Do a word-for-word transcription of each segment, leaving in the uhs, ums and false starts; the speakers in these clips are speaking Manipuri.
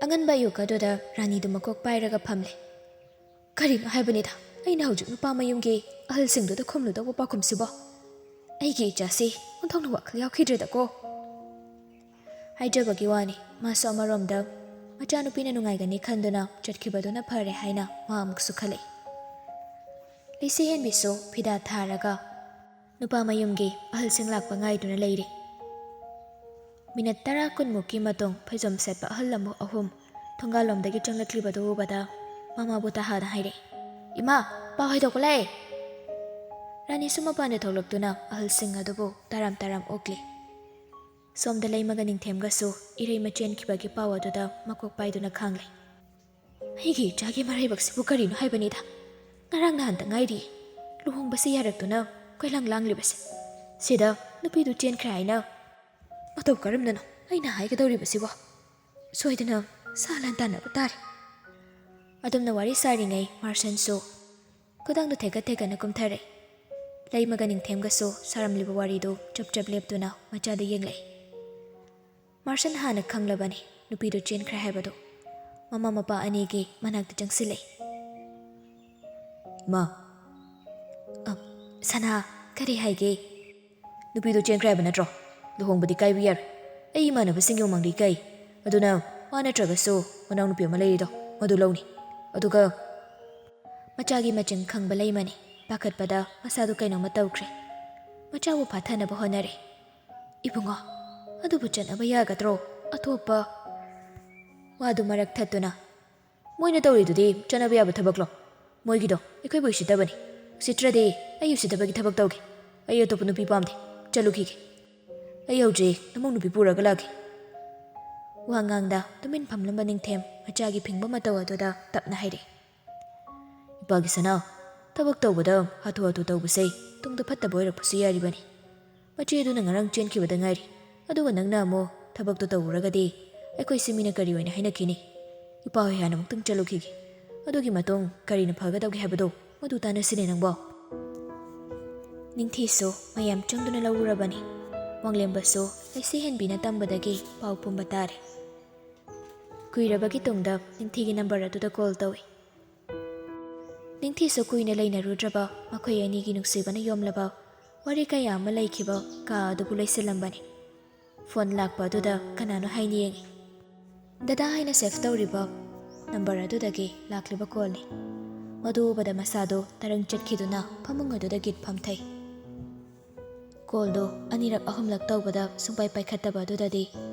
ꯑꯉꯟꯕ ꯑꯌꯨꯛ ꯑꯗꯨꯗ ꯔꯥꯅꯤꯗꯨ ꯃꯀꯣꯛ ꯄꯥꯏꯔꯒ ꯐꯝꯂꯦ꯫ "ꯀꯔꯤꯅꯣ ꯍꯥꯏꯕꯅꯤꯗ, ꯑꯩꯅ ꯍꯧꯖꯤꯛ ꯅꯨꯄꯥ ꯃꯌꯨꯝꯒꯤ ꯑꯍꯜꯁꯤꯡꯗꯨꯗ ꯈꯨꯝꯂꯨꯗꯧꯕ ꯄꯥꯎꯈꯨꯝꯁꯤꯕꯣ? ꯑꯩꯒꯤ ꯏꯆꯥꯁꯤ ꯑꯣꯟꯊꯣꯛꯅ ꯋꯥꯈꯜ ꯌꯥꯎꯈꯤꯗ꯭ꯔꯦꯗꯀꯣ" ꯍꯥꯏꯖꯕꯒꯤ ꯋꯥꯅꯤ꯫ ꯃꯥꯁꯨ ꯑꯃꯔꯣꯝꯗ ꯃꯆꯥꯅꯨꯄꯤꯅ ꯅꯨꯡꯉꯥꯏꯒꯅꯤ ꯈꯟꯗꯨꯅ ꯆꯠꯈꯤꯕꯗꯨꯅ ꯐꯔꯦ ꯍꯥꯏꯅ ꯃꯥ ꯑꯃꯨꯛꯁꯨ ꯈꯜꯂꯛꯏ꯫ ꯂꯩꯁꯤ ꯍꯦꯟꯕꯤꯁꯨ ꯐꯤꯗꯥ ꯊꯥꯔꯒ ꯅꯨꯄꯥ ꯃꯌꯨꯝꯒꯤ ꯑꯍꯜꯁꯤꯡ ꯂꯥꯛꯄ ꯉꯥꯏꯗꯨꯅ ꯂꯩꯔꯤ꯫ ꯃꯤꯅꯠ ꯇꯔꯥ ꯀꯨꯟꯃꯨꯛꯀꯤ ꯃꯇꯨꯡ ꯐꯩꯖꯣꯝ ꯁꯦꯠꯄ ꯑꯍꯜ ꯑꯃ ꯑꯍꯨꯝ ꯊꯣꯡꯒꯥꯜꯂꯣꯝꯗꯒꯤ ꯆꯪꯂꯛꯂꯤꯕꯗꯨ ꯎꯕꯗ ꯃꯃꯥꯕꯨ ꯇꯍꯥꯅ ꯍꯥꯏꯔꯛꯏ, "ꯏꯃꯥ, ꯄꯥꯎ ꯍꯥꯏꯗꯣꯛꯄ ꯂꯥꯛꯑꯦ!" ꯔꯥꯅꯤꯁꯨ ꯃꯄꯥꯟꯗ ꯊꯣꯛꯂꯛꯇꯨꯅ ꯑꯍꯜꯁꯤꯡ ꯑꯗꯨꯕꯨ ꯇꯔꯥꯝ ꯇꯔꯥꯝ ꯑꯣꯛꯂꯤ꯫ ꯁꯣꯝꯗ ꯂꯩꯃꯒ ꯅꯤꯡꯊꯦꯝꯒꯁꯨ ꯏꯔꯩꯃ ꯆꯦꯟꯈꯤꯕꯒꯤ ꯄꯥꯎ ꯑꯗꯨꯗ ꯃꯀꯣꯛ ꯄꯥꯏꯗꯨꯅ ꯈꯥꯡꯂꯦ꯫ "ꯑꯩꯒꯤ ꯏꯆꯥꯒꯤ ꯃꯔꯥꯏꯕꯛꯁꯤꯕꯨ ꯀꯔꯤꯅꯣ ꯍꯥꯏꯕꯅꯤꯗ? ꯉꯔꯥꯡ ꯅꯍꯥꯟꯇ ꯉꯥꯏꯔꯤ ꯂꯨꯍꯣꯡꯕꯁꯤ ꯌꯥꯔꯛꯇꯨꯅ ꯀꯣꯏꯂꯥꯡ ꯂꯥꯡꯂꯤꯕꯁꯦ꯫ ꯁꯤꯗ ꯅꯨꯄꯤꯗꯨ ꯆꯦꯟꯈ꯭ꯔꯦ ꯍꯥꯏꯅ ꯃꯇꯧ ꯀꯔꯝꯅꯅꯣ ꯑꯩꯅ ꯍꯥꯏꯒꯗꯧꯔꯤꯕꯁꯤꯕꯣ? ꯁꯣꯏꯗꯅ ꯁꯥ ꯂꯥꯟ ꯇꯥꯟꯅꯕ ꯇꯥꯔꯦ"꯫ ꯑꯗꯨꯝꯅ ꯋꯥꯔꯤ ꯁꯥꯔꯤꯉꯩ ꯃꯥꯔꯁꯟꯁꯨ ꯈꯨꯗꯥꯡꯗꯨ ꯊꯦꯛꯀꯠ ꯊꯦꯛꯀꯠꯅ ꯀꯨꯝꯊꯔꯦ꯫ ꯂꯩꯃꯒ ꯅꯤꯡꯊꯦꯝꯒꯁꯨ ꯁꯥꯔꯝꯂꯤꯕ ꯋꯥꯔꯤꯗꯨ ꯆꯞ ꯆꯞ ꯂꯦꯞꯇꯨꯅ ꯃꯆꯥꯗ ꯌꯦꯡꯂꯛꯏ꯫ ꯃꯥꯔꯁꯟ ꯍꯥꯟꯅ ꯈꯪꯂꯕꯅꯤ ꯅꯨꯄꯤꯗꯨ ꯆꯦꯟꯈ꯭ꯔꯦ ꯍꯥꯏꯕꯗꯨ꯫ ꯃꯃꯥ ꯃꯄꯥ ꯑꯅꯤꯒꯤ ꯃꯅꯥꯛꯇ ꯆꯪꯁꯤꯜꯂꯛꯏ꯫ "ꯏꯃꯥ!" "ꯑ, ꯁꯅꯥ, ꯀꯔꯤ ꯍꯥꯏꯒꯦ?" "ꯅꯨꯄꯤꯗꯨ ꯆꯦꯟꯈ꯭ꯔꯦ ꯍꯥꯏꯕ ꯅꯠꯇ꯭ꯔꯣ? ꯂꯨꯍꯣꯡꯕꯗꯤ ꯀꯥꯏꯕ ꯌꯥꯔꯣꯏ꯫ ꯑꯩ ꯏꯃꯥꯟꯅꯕꯁꯤꯡꯒꯤ ꯃꯃꯥꯡꯗ ꯏꯀꯥꯏ꯫ ꯑꯗꯨꯅ ꯃꯥ ꯅꯠꯇ꯭ꯔꯒꯁꯨ ꯃꯅꯥꯎꯅꯨꯄꯤ ꯑꯃ ꯂꯩꯔꯤꯗꯣ, ꯃꯗꯨ ꯂꯧꯅꯤ꯫ ꯑꯗꯨꯒ" ꯃꯆꯥꯒꯤ ꯃꯆꯤꯟ ꯈꯪꯕ ꯂꯩꯃꯅꯤ꯫ ꯄꯥꯈꯠꯄꯗ ꯃꯁꯥꯗꯨ ꯀꯩꯅꯣꯝꯃ ꯇꯧꯈ꯭ꯔꯦ꯫ ꯃꯆꯥꯕꯨ ꯐꯥꯊꯅꯕ ꯍꯣꯠꯅꯔꯦ꯫ "ꯏꯕꯨꯡꯉꯣ, ꯑꯗꯨꯕꯨ ꯆꯠꯅꯕ ꯌꯥꯒꯗ꯭ꯔꯣ? ꯑꯇꯣꯞꯄ" ꯋꯥꯗꯨ ꯃꯔꯛ ꯊꯠꯇꯨꯅ, "ꯃꯣꯏꯅ ꯇꯧꯔꯤꯗꯨꯗꯤ ꯆꯠꯅꯕ ꯌꯥꯕ ꯊꯕꯛꯂꯣ? ꯃꯣꯏꯒꯤꯗꯣ ꯑꯩꯈꯣꯏꯕꯨ ꯎꯁꯤꯠꯇꯕꯅꯤ꯫ ꯎꯁꯤꯠꯇ꯭ꯔꯗꯤ ꯑꯩ ꯎꯁꯤꯠꯇꯕꯒꯤ ꯊꯕꯛ ꯇꯧꯒꯦ꯫ ꯑꯩ ꯑꯇꯣꯞꯄ ꯅꯨꯄꯤ ꯄꯥꯝꯗꯦ꯫ ꯆꯠꯂꯨꯈꯤꯒꯦ꯫ ꯑꯩ ꯍꯧꯖꯤꯛ ꯅꯃꯧ ꯅꯨꯄꯤ ꯄꯨꯔꯒ ꯂꯥꯛꯀꯦ"꯫ ꯋꯥ ꯉꯥꯡꯗ ꯇꯨꯃꯤꯟ ꯐꯝꯂꯝꯕ ꯅꯤꯡꯊꯦꯝ ꯃꯆꯥꯒꯤ ꯐꯤꯡꯕ ꯃꯇꯧ ꯑꯗꯨꯗ ꯇꯞꯅ ꯍꯥꯏꯔꯛꯏ꯫ "ꯏꯄꯥꯒꯤ ꯁꯅꯥ, ꯊꯕꯛ ꯇꯧꯕꯗ ꯍꯥꯊꯨ ꯍꯥꯊꯨ ꯇꯧꯕꯁꯦ ꯇꯨꯡꯗ ꯐꯠꯇꯕ ꯑꯣꯏꯔꯛꯄꯁꯨ ꯌꯥꯔꯤꯕꯅꯤ꯫ ꯃꯆꯦ ꯑꯗꯨꯅ ꯉꯔꯥꯡ ꯆꯦꯟꯈꯤꯕꯗ ꯉꯥꯏꯔꯤ, ꯑꯗꯨꯒ ꯅꯪꯅ ꯑꯃꯨꯛ ꯊꯕꯛꯇꯣ ꯇꯧꯔꯨꯔꯒꯗꯤ ꯑꯩꯈꯣꯏꯁꯤ ꯃꯤꯅ ꯀꯔꯤ ꯑꯣꯏꯅ ꯍꯥꯏꯅꯈꯤꯅꯤ? ꯏꯄꯥ ꯍꯣꯏ ꯍꯥꯟꯅ ꯑꯃꯨꯛꯇꯪ ꯆꯠꯂꯨꯈꯤꯒꯦ꯫ ꯑꯗꯨꯒꯤ ꯃꯇꯨꯡ ꯀꯔꯤꯅ ꯐꯒꯗꯧꯒꯦ ꯍꯥꯏꯕꯗꯣ ꯃꯗꯨ ꯇꯥꯟꯅꯁꯤꯅꯦ ꯅꯪꯕꯣ"꯫ ꯅꯤꯡꯊꯤꯁꯨ ꯃꯌꯥꯝ ꯆꯪꯗꯨꯅ ꯂꯧꯔꯨꯔꯕꯅꯤ꯫ ꯋꯥꯡꯂꯦꯝꯕꯁꯨ ꯂꯩꯁꯤ ꯍꯦꯟꯕꯤꯅ ꯇꯝꯕꯗꯒꯤ ꯄꯥꯎ ꯄꯨꯝꯕ ꯇꯥꯔꯦ꯫ ꯀꯨꯏꯔꯕꯒꯤ ꯇꯨꯡꯗ ꯅꯤꯡꯊꯤꯒꯤ ꯅꯝꯕꯔ ꯑꯗꯨꯗ ꯀꯣꯜ ꯇꯧꯏ꯫ ꯅꯤꯡꯊꯤꯁꯨ ꯀꯨꯏꯅ ꯂꯩꯅꯔꯨꯗ꯭ꯔꯕ ꯃꯈꯣꯏ ꯑꯅꯤꯒꯤ ꯅꯨꯡꯁꯤꯕꯅ ꯌꯣꯝꯂꯕ ꯋꯥꯔꯤ ꯀꯌꯥ ꯑꯃ ꯂꯩꯈꯤꯕ ꯀꯥ ꯑꯗꯨꯕꯨ ꯂꯩꯁꯤꯜꯂꯝꯕꯅꯤ꯫ ꯐꯣꯟ ꯂꯥꯛꯄ ꯑꯗꯨꯗ ꯀꯅꯥꯅꯣ ꯍꯥꯏꯅ ꯌꯦꯡꯉꯤ꯫ ꯗꯗꯥ ꯍꯥꯏꯅ ꯁꯦꯚ ꯇꯧꯔꯤꯕ ꯅꯝꯕꯔ ꯑꯗꯨꯗꯒꯤ ꯂꯥꯛꯂꯤꯕ ꯀꯣꯜꯅꯤ꯫ ꯃꯗꯨ ꯎꯕꯗ ꯃꯁꯥꯗꯣ ꯇꯔꯪ ꯆꯠꯈꯤꯗꯨꯅ ꯐꯃꯨꯡ ꯑꯗꯨꯗ ꯒꯤꯠ ꯐꯝꯊꯩ꯫ ꯀꯣꯜꯗꯣ ꯑꯅꯤꯔꯛ ꯑꯍꯨꯝꯂꯛ ꯇꯧꯕꯗ ꯁꯨꯡꯄꯥꯏ ꯄꯥꯏꯈꯠꯇꯕ ꯑꯗꯨꯗꯗꯤ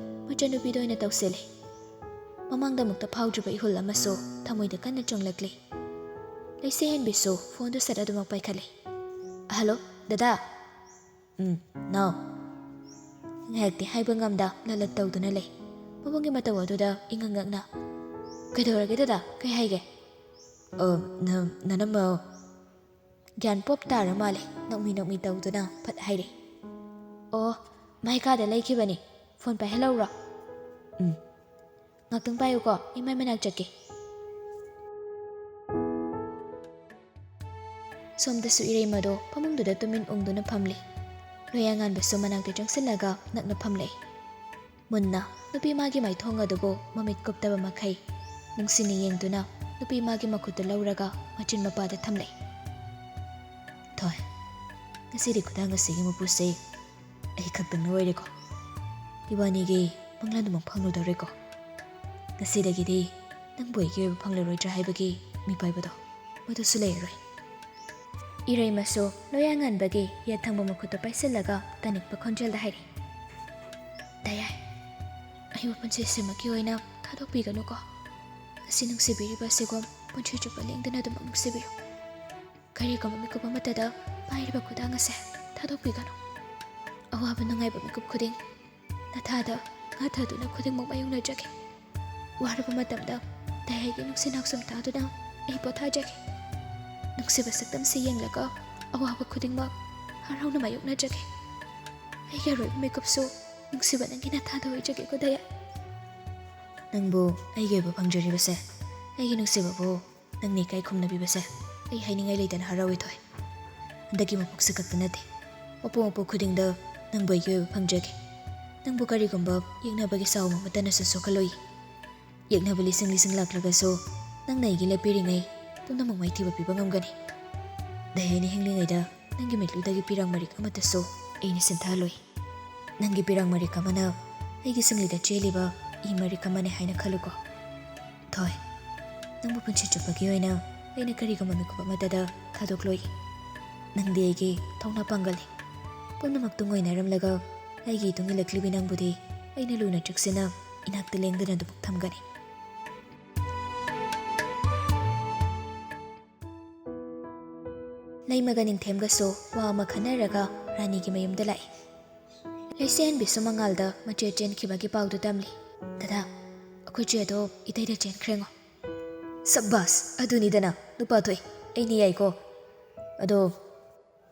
ꯃꯆꯟꯅꯨꯄꯤꯗ ꯑꯣꯏꯅ ꯇꯧꯁꯤꯜꯂꯤ꯫ ꯃꯃꯥꯡꯗ ꯑꯃꯨꯛꯇ ꯐꯥꯎꯗ꯭ꯔꯤꯕ ꯏꯍꯨꯜ ꯑꯃꯁꯨ ꯊꯃꯣꯏꯗ ꯀꯟꯅ ꯆꯣꯡꯂꯛꯂꯤ꯫ ꯂꯩꯁꯦ ꯍꯦꯟꯕꯤꯁꯨ ꯐꯣꯟꯗꯨ ꯁꯠ ꯑꯗꯨꯃꯛ ꯄꯥꯏꯈꯠꯂꯤ꯫ "ꯍꯜꯂꯣ, ꯗꯗꯥ?" "ꯎꯝ, ꯅꯥꯎ?" ꯉꯥꯏꯍꯥꯛꯇꯤ ꯍꯥꯏꯕ ꯉꯝꯗ ꯂꯂꯠ ꯇꯧꯗꯨꯅ ꯂꯩ꯫ ꯃꯕꯨꯡꯒꯤ ꯃꯇꯧ ꯑꯗꯨꯗ ꯏꯉꯛ ꯉꯛꯅ, "ꯀꯩꯗꯧꯔꯒꯦ ꯗꯗꯥ? ꯀꯩ ꯍꯥꯏꯒꯦ?" "ꯑ, ꯅ-, ꯅꯅꯝꯃ?" ꯒ꯭ꯌꯥꯟ ꯄꯣꯞ ꯇꯥꯔ ꯃꯥꯜꯂꯦ, ꯅꯣꯛꯃꯤ ꯅꯣꯛꯃꯤ ꯇꯧꯗꯨꯅ ꯐꯠ ꯍꯥꯏꯔꯦ꯫ "ꯑꯣ, ꯃꯥꯏ ꯀꯥꯗ ꯂꯩꯈꯤꯕꯅꯤ, ꯐꯣꯟ ꯄꯥꯏꯍꯜꯂꯧꯔꯣ?" "ꯎꯝ, ꯉꯥꯛꯇꯪ ꯄꯥꯏꯌꯨꯀꯣ, ꯏꯃꯥꯏ ꯃꯅꯥꯛ ꯆꯠꯀꯦ꯫" ꯁꯣꯝꯗꯁꯨ ꯏꯔꯩꯃꯗꯣ ꯐꯃꯨꯡꯗꯨꯗ ꯇꯨꯃꯤꯟ ꯎꯪꯗꯨꯅ ꯐꯝꯂꯤ꯫ ꯂꯣꯌꯥꯉꯥꯟꯕꯁꯨ ꯃꯅꯥꯛꯇ ꯆꯪꯁꯤꯜꯂꯒ ꯅꯛꯅ ꯐꯝꯂꯛꯏ꯫ ꯃꯨꯟꯅ ꯅꯨꯄꯤ ꯃꯥꯒꯤ ꯃꯥꯏꯊꯣꯡ ꯑꯗꯨꯕꯨ ꯃꯃꯤꯠ ꯀꯨꯞꯇꯕ ꯃꯈꯩ ꯅꯨꯡꯁꯤꯅ ꯌꯦꯡꯗꯨꯅ ꯅꯨꯄꯤ ꯃꯥꯒꯤ ꯃꯈꯨꯠꯇꯨ ꯂꯧꯔꯒ ꯃꯆꯤꯟ ꯃꯄꯥꯗ ꯊꯝꯂꯦ꯫ "ꯊꯣꯏ, ꯉꯁꯤꯗꯤ ꯈꯨꯗꯥꯡ ꯑꯁꯤꯒꯤ ꯃꯄꯨꯁꯦ ꯑꯩ ꯈꯛꯇꯪꯅ ꯑꯣꯏꯔꯦꯀꯣ꯫ ꯏꯕꯥꯅꯤꯒꯤ ꯃꯪꯂꯥꯟꯗꯨꯃꯛ ꯐꯪꯂꯨꯗꯧꯔꯦꯀꯣ꯫ ꯉꯁꯤꯗꯒꯤꯗꯤ ꯅꯪꯕꯨ ꯑꯩꯒꯤ ꯑꯣꯏꯕ ꯐꯪꯂꯔꯣꯏꯗ꯭ꯔꯥ ꯍꯥꯏꯕꯒꯤ ꯃꯤꯄꯥꯏꯕꯗꯣ, ꯃꯗꯨꯁꯨ ꯂꯩꯔꯔꯣꯏ꯫" ꯏꯔꯩꯃꯁꯨ ꯂꯣꯌꯥꯉꯥꯟꯕꯒꯤ ꯌꯦꯠ ꯊꯪꯕ ꯃꯈꯨꯠꯇꯨ ꯄꯥꯏꯁꯤꯜꯂꯒ ꯇꯅꯤꯛꯄ ꯈꯣꯟꯖꯦꯜꯗ ꯍꯥꯏꯔꯤ, "ꯗꯌꯥꯏ, ꯑꯩꯕꯨ ꯄꯨꯟꯁꯤꯁꯤꯃꯛꯀꯤ ꯑꯣꯏꯅ ꯊꯥꯗꯣꯛꯄꯤꯒꯅꯨꯀꯣ꯫ ꯉꯁꯤ ꯅꯨꯡꯁꯤꯕꯤꯔꯤꯕ ꯑꯁꯤꯒꯨꯝ ꯄꯨꯟꯁꯤ ꯆꯨꯞꯄ ꯂꯦꯡꯗꯅ ꯑꯗꯨꯃꯛ ꯅꯨꯡꯁꯤꯕꯤꯌꯨ꯫ ꯀꯔꯤꯒꯨꯝꯕ ꯃꯤꯀꯨꯞ ꯑꯃꯠꯇꯗ ꯄꯥꯏꯔꯤꯕ ꯈꯨꯗꯥꯡ ꯑꯁꯦ ꯊꯥꯗꯣꯛꯄꯤꯒꯅꯨ꯫ ꯑꯋꯥꯕ ꯅꯨꯡꯉꯥꯏꯕ ꯃꯤꯀꯨꯞ ꯈꯨꯗꯤꯡ ꯅꯊꯥꯗ ꯉꯥꯊꯗꯨꯅ ꯈꯨꯗꯤꯡꯃꯛ ꯃꯥꯌꯣꯛꯅꯖꯒꯦ꯫ ꯋꯥꯔꯕ ꯃꯇꯝꯗ ꯗꯌꯥꯏꯒꯤ ꯅꯨꯡꯁꯤ ꯅꯥꯎꯁꯨꯝ ꯇꯥꯗꯨꯅ ꯑꯩ ꯄꯣꯊꯥꯖꯒꯦ꯫ ꯅꯨꯡꯁꯤꯕ ꯁꯛꯇꯝꯁꯤ ꯌꯦꯡꯂꯒ ꯑꯋꯥꯕ ꯈꯨꯗꯤꯡꯃꯛ ꯍꯔꯥꯎꯅ ꯃꯥꯌꯣꯛꯅꯖꯒꯦ꯫ ꯑꯩꯒꯤ ꯑꯔꯣꯏꯕ ꯃꯤꯀꯨꯞꯁꯨ ꯅꯨꯡꯁꯤꯕ ꯅꯪꯒꯤ ꯅꯊꯥꯗ ꯑꯣꯏꯖꯒꯦꯀꯣ ꯗꯌꯥꯏ꯫" "ꯅꯪꯕꯨ ꯑꯩꯒꯤ ꯑꯣꯏꯕ ꯐꯪꯖꯔꯤꯕꯁꯦ, ꯑꯩꯒꯤ ꯅꯨꯡꯁꯤꯕꯕꯨ ꯅꯪꯅ ꯏꯀꯥꯏ ꯈꯨꯝꯅꯕꯤꯕꯁꯦ ꯑꯩ ꯍꯥꯏꯅꯤꯡꯉꯥꯏ ꯂꯩꯇꯅ ꯍꯔꯥꯎꯏ ꯊꯣꯏ꯫ ꯍꯟꯗꯛꯀꯤ ꯃꯄꯣꯛꯁꯤ ꯈꯛꯇ ꯅꯠꯇꯦ, ꯃꯄꯣꯛ ꯃꯄꯣꯛ ꯈꯨꯗꯤꯡꯗ ꯅꯪꯕꯨ ꯑꯩꯒꯤ ꯑꯣꯏꯕ ꯐꯪꯖꯒꯦ꯫ ꯅꯪꯕꯨ ꯀꯔꯤꯒꯨꯝꯕ ꯌꯦꯛꯅꯕꯒꯤ ꯁꯥꯎ ꯑꯃꯠꯇꯅꯁꯨ ꯁꯣꯛꯍꯜꯂꯣꯏ꯫" ꯌꯦꯛꯅꯕ ꯂꯤꯁꯤꯡ ꯂꯤꯁꯤꯡ ꯂꯥꯛꯂꯒꯁꯨ, ꯅꯪꯅ ꯑꯩꯒꯤ ꯂꯦꯞꯄꯤꯔꯤꯉꯩ ꯄꯨꯝꯅꯃꯛ ꯃꯥꯏꯊꯤꯕ ꯄꯤꯕ ꯉꯝꯒꯅꯤ꯫ ꯗꯌꯥꯅꯤ ꯍꯤꯡꯂꯤꯉꯩꯗ ꯅꯪꯒꯤ ꯃꯤꯠꯂꯨꯗꯒꯤ ꯄꯤꯔꯥꯡ ꯃꯔꯤꯛ ꯑꯃꯠꯇꯁꯨ ꯑꯩꯅ ꯁꯤꯟꯊꯍꯜꯂꯣꯏ꯫ ꯅꯪꯒꯤ ꯄꯤꯔꯥꯡ ꯃꯔꯤꯛ ꯑꯃꯅ ꯑꯩꯒꯤ ꯁꯤꯡꯂꯤꯗ ꯆꯦꯜꯂꯤꯕ ꯏ ꯃꯔꯤꯛ ꯑꯃꯅꯤ ꯍꯥꯏꯅ ꯈꯜꯂꯨꯀꯣ꯫ ꯊꯣꯏ, ꯅꯪꯕꯨ ꯄꯨꯟꯁꯤ ꯆꯨꯞꯄꯒꯤ ꯑꯣꯏꯅ ꯑꯩꯅ ꯀꯔꯤꯒꯨꯝꯕ ꯃꯤꯀꯨꯞ ꯑꯃꯠꯇꯗ ꯊꯥꯗꯣꯛꯂꯣꯏ꯫ ꯅꯪꯗꯤ ꯑꯩꯒꯤ ꯊꯧꯅꯥ ꯄꯥꯡꯒꯜꯅꯤ꯫ ꯄꯨꯝꯅꯃꯛ ꯇꯨꯡ ꯑꯣꯏꯅꯔꯝꯂꯒ ꯑꯩꯒꯤ ꯏꯇꯨꯡ ꯏꯜꯂꯛꯂꯤꯕꯤ ꯅꯪꯕꯨꯗꯤ ꯑꯩꯅ ꯂꯨꯅ ꯆꯦꯛꯁꯤꯟꯅ ꯏꯅꯥꯛꯇ ꯂꯦꯡꯗꯅ ꯑꯗꯨꯃꯛ ꯊꯝꯒꯅꯤ꯫ ꯂꯩꯃꯒ ꯅꯤꯡꯊꯦꯝꯒꯁꯨ ꯋꯥ ꯑꯃ ꯈꯟꯅꯔꯒ ꯔꯥꯅꯤꯒꯤ ꯃꯌꯨꯝꯗ ꯂꯥꯛꯏ꯫ ꯂꯩꯁꯦꯟꯕꯤꯁꯨ ꯃꯉꯥꯜꯗ ꯃꯆꯦ ꯆꯦꯟꯈꯤꯕꯒꯤ ꯄꯥꯎꯗꯨ ꯇꯝꯂꯤ꯫ "ꯗꯗꯥ, ꯑꯩꯈꯣꯏ ꯆꯦꯗꯣ ꯏꯇꯩꯗ ꯆꯦꯟꯈ꯭ꯔꯦꯉꯣ꯫" "ꯁꯕꯥꯁ, ꯑꯗꯨꯅꯤꯗꯅ ꯅꯨꯄꯥ ꯊꯣꯛꯏ, ꯑꯩꯅ ꯌꯥꯏꯀꯣ꯫ ꯑꯗꯣ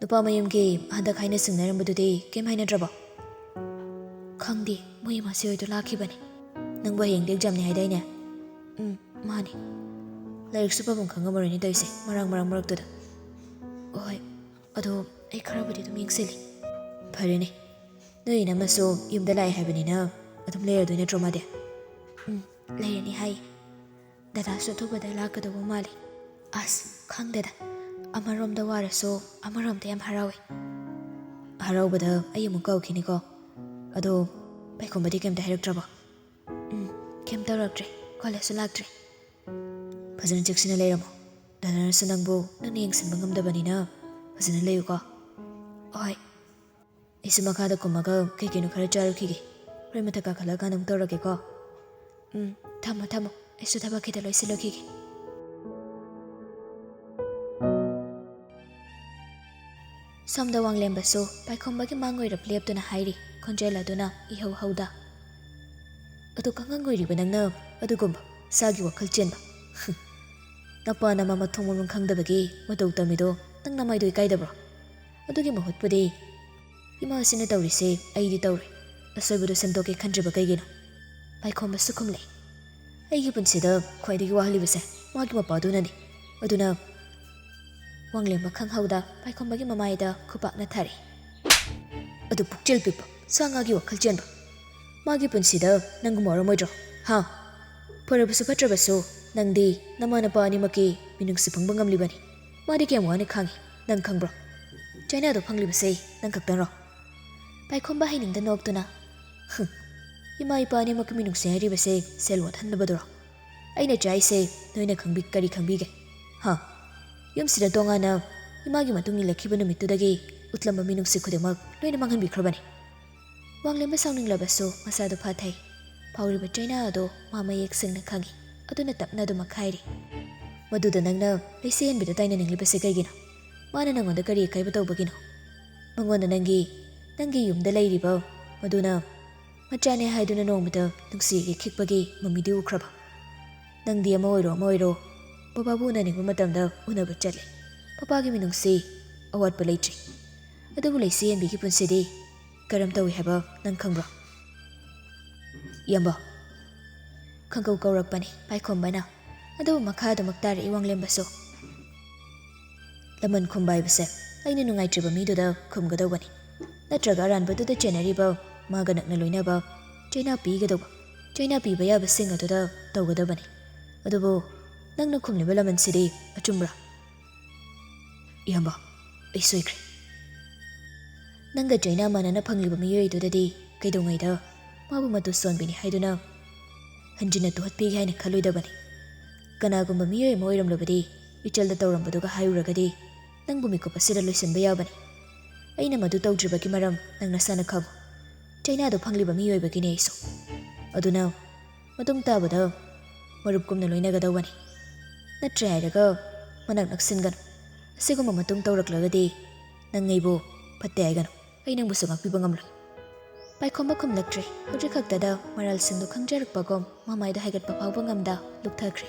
ꯅꯨꯄꯥ ꯃꯌꯨꯝꯒꯤ ꯍꯟꯗꯛ ꯍꯥꯏꯅ ꯁꯤꯡꯅꯔꯝꯕꯗꯨꯗꯤ ꯀꯩꯝ ꯍꯥꯏꯅꯗ꯭ꯔꯕꯣ?" "ꯈꯪꯗꯦ, ꯃꯣꯏ ꯏꯃꯥꯁꯤ ꯍꯣꯏꯗꯣ ꯂꯥꯛꯈꯤꯕꯅꯦ꯫" "ꯅꯪꯕꯨ ꯍꯌꯦꯡꯗꯤ ꯑꯦꯛꯖꯥꯝꯅꯤ ꯍꯥꯏꯗꯥꯏꯅꯦ?" "ꯎꯝ, ꯃꯥꯅꯦ꯫ ꯂꯥꯏꯔꯤꯛꯁꯨ ꯄꯥꯐꯝ ꯈꯪꯉꯝꯃꯔꯣꯏꯅꯦ ꯇꯧꯔꯤꯁꯦ, ꯃꯔꯥꯡ ꯃꯔꯥꯡ ꯃꯔꯛꯇꯨꯗ꯫" "ꯍꯣꯏ, ꯑꯗꯣ ꯑꯩ ꯈꯔꯕꯨꯗꯤ ꯑꯗꯨꯝ ꯌꯦꯡꯁꯤꯜꯂꯤ꯫" "ꯐꯔꯦꯅꯦ, ꯅꯣꯏ ꯏꯅꯝꯃꯁꯨ ꯌꯨꯝꯗ ꯂꯥꯛꯑꯦ ꯍꯥꯏꯕꯅꯤꯅ ꯑꯗꯨꯝ ꯂꯩꯔꯗꯣꯏ ꯅꯠꯇ꯭ꯔꯣ ꯃꯥꯗꯤ?" "ꯎꯝ, ꯂꯩꯔꯅꯤ ꯍꯥꯏ꯫ ꯗꯗꯥꯁꯨ ꯑꯊꯨꯕꯗ ꯂꯥꯛꯀꯗꯧꯕ ꯃꯥꯜꯂꯤ꯫" "ꯑꯁ, ꯈꯪꯗꯦꯗ, ꯑꯃꯔꯣꯝꯗ ꯋꯥꯔꯁꯨ ꯑꯃꯔꯣꯝꯗ ꯌꯥꯝ ꯍꯔꯥꯎꯋꯦ꯫" "ꯍꯔꯥꯎꯕꯗ ꯑꯩ ꯑꯃꯨꯛ ꯀꯧꯈꯤꯅꯤꯀꯣ꯫ ꯑꯗꯣ ꯄꯥꯏꯈꯣꯝꯕꯗꯤ ꯀꯩꯝꯇ ꯍꯥꯏꯔꯛꯇ꯭ꯔꯕꯣ?" "ꯎꯝ, ꯀꯩꯝ ꯇꯧꯔꯛꯇ꯭ꯔꯦ, ꯀꯣꯂꯦꯖꯁꯨ ꯂꯥꯛꯇ꯭ꯔꯦ꯫" "ꯐꯖꯅ ꯆꯦꯛꯁꯤꯟꯅ ꯂꯩꯔꯝꯃꯣ꯫ ꯗꯗꯥꯅꯁꯨ ꯅꯪꯕꯨ ꯅꯪꯅ ꯌꯦꯡꯁꯤꯟꯕ ꯉꯝꯗꯕꯅꯤꯅ ꯐꯖꯅ ꯂꯩꯌꯨꯀꯣ꯫" "ꯍꯣꯏ꯫" "ꯑꯩꯁꯨ ꯃꯈꯥꯗ ꯀꯨꯝꯃꯒ ꯀꯩ ꯀꯩꯅꯣ ꯈꯔ ꯆꯥꯔꯨꯈꯤꯒꯦ꯫ ꯍꯣꯔꯦꯟ ꯃꯊꯛ ꯀꯥꯈꯠꯂꯛꯑꯀꯥꯟꯗ ꯑꯃꯨꯛ ꯇꯧꯔꯛꯀꯦꯀꯣ꯫" "ꯎꯝ, ꯊꯝꯃꯣ, ꯊꯝꯃꯣ꯫ ꯑꯩꯁꯨ ꯊꯕꯛ ꯈꯤꯇ ꯂꯣꯏꯁꯤꯜꯂꯨꯈꯤꯒꯦ꯫" ꯁꯣꯝꯗ ꯋꯥꯡꯂꯦꯝꯕꯁꯨ ꯄꯥꯏꯈꯣꯝꯕꯒꯤ ꯃꯥꯡ ꯑꯣꯏꯔꯞ ꯂꯦꯞꯇꯨꯅ ꯍꯥꯏꯔꯤ, ꯈꯣꯟꯖꯦꯜ ꯑꯗꯨꯅ ꯏꯍꯧ ꯍꯧꯗ꯫ "ꯑꯗꯨ ꯑꯉꯥꯡ ꯑꯣꯏꯔꯤꯕ ꯅꯪꯅ ꯑꯗꯨꯒꯨꯝꯕ ꯏꯁꯥꯒꯤ ꯋꯥꯈꯜ ꯆꯦꯟꯕ? ꯅꯄꯥ ꯅꯃꯥ ꯃꯊꯣꯡ ꯃꯔꯝ ꯈꯪꯗꯕꯒꯤ ꯃꯇꯧ ꯇꯝꯃꯤꯗꯣ ꯅꯪ ꯅꯃꯥꯏꯗꯣ ꯏꯀꯥꯏꯗꯕ꯭ꯔꯣ? ꯑꯗꯨꯒꯤ ꯃꯍꯨꯠꯄꯨꯗꯤ ꯏꯃꯥꯁꯤꯅ ꯇꯧꯔꯤꯁꯦ ꯑꯩꯗꯤ ꯇꯧꯔꯣꯏ꯫ ꯑꯁꯣꯏꯕꯗꯣ ꯁꯦꯝꯗꯣꯛꯀꯦ ꯈꯟꯗ꯭ꯔꯤꯕ ꯀꯩꯒꯤꯅꯣ?" ꯄꯥꯏꯈꯣꯝꯕꯁꯨ ꯈꯨꯝꯂꯦ꯫ "ꯑꯩꯒꯤ ꯄꯨꯟꯁꯤꯗ ꯈ꯭ꯋꯥꯏꯗꯒꯤ ꯋꯥꯍꯜꯂꯤꯕꯁꯦ ꯃꯥꯒꯤ ꯃꯄꯥꯗꯨꯅꯅꯤ꯫ ꯑꯗꯨꯅ..." ꯋꯥꯡꯂꯦꯝꯕ ꯈꯪꯍꯧꯗ ꯄꯥꯏꯈꯣꯝꯕꯒꯤ ꯃꯃꯥꯏꯗ ꯈꯨꯄꯥꯛꯅ ꯊꯥꯔꯛꯏ꯫ "ꯑꯗꯨ ꯄꯨꯛꯆꯦꯜ ꯄꯤꯛꯄ, ꯁꯥ ꯉꯥꯒꯤ ꯋꯥꯈꯜ ꯆꯦꯟꯕ, ꯃꯥꯒꯤ ꯄꯨꯟꯁꯤꯗ ꯅꯪꯒꯨꯝꯕ ꯑꯣꯏꯔꯝꯃꯣꯏꯗ꯭ꯔꯣ? ꯍꯥ?" ꯐꯔꯕꯁꯨ ꯐꯠꯇ꯭ꯔꯕꯁꯨ, ꯅꯪꯗꯤ ꯅꯃꯥ ꯅꯄꯥ ꯑꯅꯤꯃꯛꯀꯤ ꯃꯤꯅꯨꯡꯁꯤ ꯐꯪꯕ ꯉꯝꯂꯤꯕꯅꯤ꯫ ꯃꯥꯗꯤ ꯀꯌꯥꯝ ꯋꯥꯅ ꯈꯥꯡꯉꯤ, ꯅꯪ ꯈꯪꯕ꯭ꯔꯣ? ꯆꯩꯅꯥꯗꯣ ꯐꯪꯂꯤꯕꯁꯦ ꯅꯪ ꯈꯛꯇꯪꯔꯣ? ꯄꯥꯏꯈꯣꯝꯕ ꯍꯩꯅꯤꯡꯗ ꯅꯣꯛꯇꯨꯅ, "ꯍꯨꯝ, ꯏꯃꯥ ꯏꯄꯥ ꯑꯅꯤꯃꯛꯀꯤ ꯃꯤꯅꯨꯡꯁꯤ ꯍꯥꯏꯔꯤꯕꯁꯦ ꯁꯦꯜ ꯋꯥꯠꯍꯟꯅꯕꯗꯨꯔꯣ? ꯑꯩꯅ ꯆꯥꯏꯁꯦ ꯅꯣꯏꯅ ꯈꯪꯕꯤ-, ꯀꯔꯤ ꯈꯪꯕꯤꯒꯦ? ꯍꯥ? ꯌꯨꯝꯁꯤꯗ ꯇꯣꯉꯥꯟꯅ ꯏꯃꯥꯒꯤ ꯃꯇꯨꯡ ꯏꯜꯂꯛꯈꯤꯕ ꯅꯨꯃꯤꯠꯇꯨꯗꯒꯤ ꯎꯠꯂꯝꯕ ꯃꯤꯅꯨꯡꯁꯤ ꯈꯨꯗꯤꯡꯃꯛ ꯂꯣꯏꯅ ꯃꯥꯡꯍꯟꯕꯤꯈ꯭ꯔꯕꯅꯤ꯫" ꯋꯥꯡꯂꯦꯝꯕ ꯁꯥꯎꯅꯤꯡꯂꯕꯁꯨ ꯃꯁꯥꯗꯨ ꯐꯥꯊꯩ꯫ ꯐꯥꯎꯔꯤꯕ ꯆꯩꯅꯥ ꯑꯗꯨ ꯃꯥ ꯃꯌꯦꯛ ꯁꯦꯡꯅ ꯈꯪꯏ꯫ ꯑꯗꯨꯅ ꯇꯞꯅ ꯑꯗꯨꯃꯛ ꯍꯥꯏꯔꯤ, "ꯃꯗꯨꯗ ꯅꯪꯅ ꯂꯩꯁꯦ ꯍꯦꯟꯕꯤꯗ ꯇꯥꯏꯅꯅꯤꯡꯂꯤꯕꯁꯦ ꯀꯩꯒꯤꯅꯣ? ꯃꯥꯅ ꯅꯪꯉꯣꯟꯗ ꯀꯔꯤ ꯑꯀꯥꯏꯕ ꯇꯧꯕꯒꯤꯅꯣ? ꯃꯉꯣꯟꯗ ꯅꯪꯒꯤ, ꯅꯪꯒꯤ ꯌꯨꯝꯗ ꯂꯩꯔꯤꯕ ꯃꯗꯨꯅ ꯃꯆꯥꯅꯦ ꯍꯥꯏꯗꯨꯅ ꯅꯣꯡꯃꯇ ꯅꯨꯡꯁꯤꯒꯦ ꯈꯤꯛꯄꯒꯤ ꯃꯃꯤꯗꯤ ꯎꯈ꯭ꯔꯕ? ꯅꯪꯗꯤ ꯑꯃ ꯑꯣꯏꯔꯣ ꯑꯃ ꯑꯣꯏꯔꯣ, ꯕꯕꯥꯕꯨ ꯎꯅꯅꯤꯡꯕ ꯃꯇꯝꯗ ꯎꯅꯕ ꯆꯠꯂꯦ꯫ ꯃꯄꯥꯒꯤ ꯃꯤꯅꯨꯡꯁꯤ ꯑꯋꯥꯠꯄ ꯂꯩꯇ꯭ꯔꯤ꯫ ꯑꯗꯨꯕꯨ ꯂꯩꯁꯤ ꯍꯦꯟꯕꯤꯒꯤ ꯄꯨꯟꯁꯤꯗꯤ ꯀꯔꯝ ꯇꯧꯏ ꯍꯥꯏꯕ ꯅꯪ ꯈꯪꯕ꯭ꯔꯣ?" "ꯏꯌꯥꯝꯕ꯫" ꯈꯪꯀꯧ ꯀꯧꯔꯛꯄꯅꯤ ꯄꯥꯏꯈꯣꯝꯕꯅ꯫ ꯑꯗꯨꯕꯨ ꯃꯈꯥ ꯑꯗꯨꯃꯛ ꯇꯥꯔꯛꯏ ꯋꯥꯡꯂꯦꯝꯕꯁꯨ꯫ "ꯂꯃꯟ ꯈꯨꯝꯕ ꯍꯥꯏꯕꯁꯦ ꯑꯩꯅ ꯅꯨꯡꯉꯥꯏꯇ꯭ꯔꯤꯕ ꯃꯤꯗꯨꯗ ꯈꯨꯝꯒꯗꯧꯕꯅꯤ, ꯅꯠꯇ꯭ꯔꯒ ꯑꯔꯥꯟꯕꯗꯨꯗ ꯆꯦꯟꯅꯔꯤꯕ ꯃꯥꯒ ꯅꯛꯅ ꯂꯣꯏꯅꯕ ꯆꯩꯅꯥ ꯄꯤꯒꯗꯧꯕ, ꯆꯩꯅꯥ ꯄꯤꯕ ꯌꯥꯕꯁꯤꯡ ꯑꯗꯨꯗ ꯇꯧꯒꯗꯕꯅꯤ꯫ ꯑꯗꯨꯕꯨ ꯅꯪꯅ ꯈꯨꯝꯂꯤꯕ ꯂꯃꯟꯁꯤꯗꯤ ꯑꯆꯨꯝꯕ꯭ꯔꯥ?" "ꯏꯌꯥꯝꯕ, ꯑꯩ ꯁꯣꯏꯈ꯭ꯔꯦ꯫ ꯅꯪꯒ ꯆꯩꯅꯥ ꯃꯥꯟꯅꯅ ꯐꯪꯂꯤꯕ ꯃꯤꯑꯣꯏꯗꯨꯗꯗꯤ ꯀꯩꯗꯧꯉꯩꯗ ꯃꯥꯕꯨ ꯃꯇꯨ ꯁꯣꯟꯕꯤꯅꯤ ꯍꯥꯏꯗꯨꯅ ꯍꯟꯖꯤꯟꯅ ꯇꯨꯍꯠꯄꯤꯒꯦ ꯍꯥꯏꯅ ꯈꯜꯂꯣꯏꯗꯕꯅꯤ꯫ ꯀꯅꯥꯒꯨꯝꯕ ꯃꯤꯑꯣꯏ ꯑꯃ ꯑꯣꯏꯔꯝꯂꯕꯗꯤ ꯏꯆꯜꯗ ꯇꯧꯔꯝꯕꯗꯨꯒ ꯍꯥꯏꯔꯨꯔꯒꯗꯤ ꯅꯪꯕꯨ ꯃꯤꯀꯨꯞ ꯑꯁꯤꯗ ꯂꯣꯏꯁꯤꯟꯕ ꯌꯥꯕꯅꯤ꯫ ꯑꯩꯅ ꯃꯗꯨ ꯇꯧꯗ꯭ꯔꯤꯕꯒꯤ ꯃꯔꯝ ꯅꯪ ꯅꯁꯥꯅ ꯈꯪꯉꯨ꯫ ꯆꯩꯅꯥꯗ ꯐꯪꯂꯤꯕ ꯃꯤꯑꯣꯏꯕꯒꯤꯅꯤ ꯑꯩꯁꯨ꯫ ꯑꯗꯨꯅ ꯃꯇꯨꯡ ꯇꯥꯕꯗ ꯃꯔꯨꯞꯀꯨꯝꯅ ꯂꯣꯏꯅꯒꯗꯧꯕꯅꯤ꯫ ꯅꯠꯇ꯭ꯔꯦ ꯍꯥꯏꯔꯒ ꯃꯅꯥꯛ ꯅꯛꯁꯤꯟꯒꯅꯨ꯫ ꯑꯁꯤꯒꯨꯝꯕ ꯃꯇꯨꯡ ꯇꯧꯔꯛꯂꯒꯗꯤ ꯅꯪ ꯑꯩꯕꯨ ꯐꯠꯇꯦ ꯍꯥꯏꯒꯅꯨ꯫ ꯑꯩ ꯅꯪꯕꯨꯁꯨ ꯉꯥꯛꯄꯤꯕ ꯉꯝꯂꯣꯏ꯫" ꯄꯥꯏꯈꯣꯝꯕ ꯈꯨꯝꯂꯛꯇ꯭ꯔꯦ꯫ ꯍꯧꯖꯤꯛ ꯈꯛꯇꯗ ꯃꯔꯥꯜꯁꯤꯡꯗꯨ ꯈꯪꯖꯔꯛꯄꯒꯨꯝ ꯃꯃꯥꯏꯗ ꯍꯥꯏꯒꯠꯄ ꯐꯥꯎꯕ ꯉꯝꯗ ꯂꯨꯞꯊꯈ꯭ꯔꯦ꯫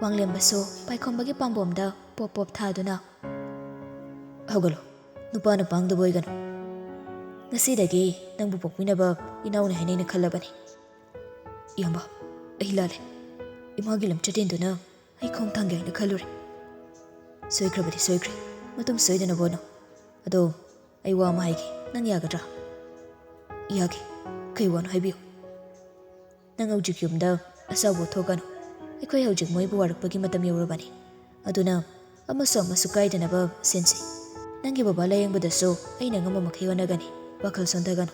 ꯋꯥꯡꯂꯦꯝꯕꯁꯨ ꯄꯥꯏꯈꯣꯝꯕꯒꯤ ꯄꯥꯝꯕꯣꯝꯗ ꯄꯣꯞ ꯄꯣꯞ ꯊꯥꯗꯨꯅ, "ꯍꯧꯒꯠꯂꯣ, ꯅꯨꯄꯥꯅ ꯄꯥꯡꯗꯕ ꯑꯣꯏꯒꯅꯨ꯫ ꯉꯁꯤꯗꯒꯤ ꯅꯪꯕꯨ ꯄꯣꯛꯄꯤꯅꯕ ꯏꯅꯥꯎꯅ ꯍꯥꯏꯅ ꯑꯩꯅ ꯈꯜꯂꯕꯅꯤ꯫" "ꯏꯌꯥꯝꯕ, ꯑꯩ ꯂꯥꯜꯂꯦ꯫ ꯏꯃꯥꯒꯤ ꯂꯝꯆꯠ ꯍꯦꯟꯗꯨꯅ ꯑꯩ ꯈꯣꯡ ꯊꯥꯡꯒꯦ ꯍꯥꯏꯅ ꯈꯜꯂꯨꯔꯦ꯫" "ꯁꯣꯏꯈ꯭ꯔꯕꯗꯤ ꯁꯣꯏꯈ꯭ꯔꯦ꯫ ꯃꯇꯨꯡ ꯁꯣꯏꯗꯅꯕ ꯍꯣꯠꯅꯧ꯫ ꯑꯗꯣ ꯑꯩ ꯋꯥ ꯑꯃ ꯍꯥꯏꯒꯦ, ꯅꯪ ꯌꯥꯒꯗ꯭ꯔꯥ?" "ꯌꯥꯒꯦ꯫ ꯀꯩ ꯋꯥꯅꯣ ꯍꯥꯏꯕꯤꯌꯨ꯫" ꯅꯪ ꯍꯧꯖꯤꯛ ꯌꯨꯝꯗ ꯑꯆꯧꯕ ꯊꯣꯛꯀꯅꯨ꯫ ꯑꯩꯈꯣꯏ ꯍꯧꯖꯤꯛ ꯃꯣꯏꯕꯨ ꯋꯥꯔꯛꯄꯒꯤ ꯃꯇꯝ ꯌꯧꯔꯕꯅꯤ꯫ ꯑꯗꯨꯅ ꯑꯃꯁꯨ ꯑꯃꯁꯨ ꯀꯥꯏꯗꯅꯕ ꯁꯤꯟꯁꯤ꯫ ꯅꯪꯒꯤ ꯕꯕꯥ ꯂꯥꯌꯦꯡꯕꯗꯁꯨ ꯑꯩꯅ ꯉꯝꯕ ꯃꯈꯩ ꯍꯣꯠꯅꯒꯅꯤ꯫ ꯋꯥꯈꯜ ꯁꯣꯟꯊꯒꯅꯨ꯫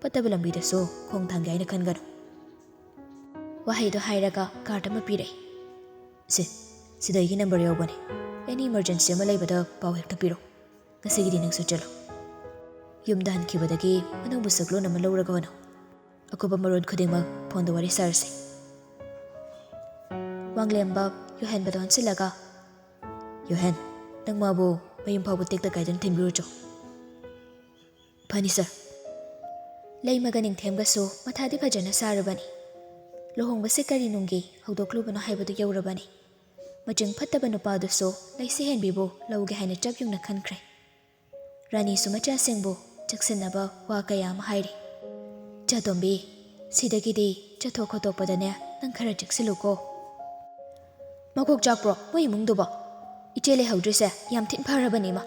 ꯐꯠꯇꯕ ꯂꯝꯕꯤꯗꯁꯨ ꯈꯣꯡ ꯊꯥꯡꯒꯦ ꯍꯥꯏꯅ ꯈꯟꯒꯅꯨ꯫ ꯋꯥꯍꯩꯗꯣ ꯍꯥꯏꯔꯒ ꯀꯥꯔꯗ ꯑꯃ ꯄꯤꯔꯛꯏ꯫ "ꯁꯦ, ꯁꯤꯗ ꯑꯩꯒꯤ ꯅꯝꯕꯔ ꯌꯥꯎꯕꯅꯦ꯫ ꯑꯦꯅꯤ ꯏꯃꯔꯖꯦꯟꯁꯤ ꯑꯃ ꯂꯩꯕꯗ ꯄꯥꯎ ꯍꯦꯛꯇ ꯄꯤꯔꯣ꯫ ꯉꯁꯤꯒꯤꯗꯤ ꯅꯪꯁꯨ ꯆꯠꯂꯣ꯫ ꯌꯨꯝꯗ ꯍꯟꯈꯤꯕꯗꯒꯤ ꯑꯅꯧꯕ ꯁꯛꯂꯣꯟ ꯑꯃ ꯂꯧꯔꯒ ꯍꯣꯠꯅꯧ꯫ ꯑꯀꯨꯞꯄ ꯃꯔꯣꯜ ꯈꯨꯗꯤꯡꯃꯛ ꯐꯣꯟꯗ ꯋꯥꯔꯤ ꯁꯥꯔꯁꯤ꯫" ꯋꯥꯡꯂꯦꯝꯕ ꯌꯨꯍꯦꯟꯕꯗ ꯑꯣꯟꯁꯤꯜꯂꯒ, "ꯌꯨꯍꯦꯟ, ꯅꯪ ꯃꯥꯕꯨ ꯃꯌꯨꯝ ꯐꯥꯎꯕ ꯇꯦꯛꯇ ꯀꯥꯏꯗꯅ ꯊꯤꯟꯕꯤꯔꯨꯆꯣ꯫" "ꯐꯅꯤ ꯁꯥꯔ꯫" ꯂꯩꯃꯒ ꯅꯤꯡꯊꯦꯝꯒꯁꯨ ꯃꯊꯥꯗꯤ ꯐꯖꯅ ꯁꯥꯔꯕꯅꯤ꯫ ꯂꯨꯍꯣꯡꯕꯁꯦ ꯀꯔꯤ ꯅꯨꯡꯒꯤ ꯍꯧꯗꯣꯛꯂꯨꯕꯅꯣ ꯍꯥꯏꯕꯗꯨ ꯌꯧꯔꯕꯅꯤ꯫ ꯃꯆꯤꯡ ꯐꯠꯇꯕ ꯅꯨꯄꯥꯗꯨꯁꯨ ꯂꯩꯁꯦ ꯍꯦꯟꯕꯤꯕꯨ ꯂꯧꯒꯦ ꯍꯥꯏꯅ ꯆꯞ ꯌꯨꯡꯅ ꯈꯟꯈ꯭ꯔꯦ꯫ ꯔꯥꯅꯤꯁꯨ ꯃꯆꯥꯁꯤꯡꯕꯨ ꯆꯦꯛꯁꯤꯟꯅꯕ ꯋꯥ ꯀꯌꯥ ꯑꯃ ꯍꯥꯏꯔꯤ꯫ "ꯆꯥꯇꯣꯝꯕꯤ, ꯁꯤꯗꯒꯤꯗꯤ ꯆꯠꯊꯣꯛ ꯈꯣꯠꯇꯣꯛꯄꯗꯅꯦ ꯅꯪ ꯈꯔ ꯆꯦꯛꯁꯤꯜꯂꯨꯀꯣ꯫" "ꯃꯀꯣꯛ ꯆꯥꯛꯄ꯭ꯔꯣ ꯃꯣꯏ ꯏꯃꯨꯡꯗꯨꯕꯣ? ꯏꯆꯦ ꯂꯩꯍꯧꯗ꯭ꯔꯤꯁꯦ ꯌꯥꯝ ꯊꯤꯅ ꯐꯔꯕꯅꯦ ꯏꯃꯥ꯫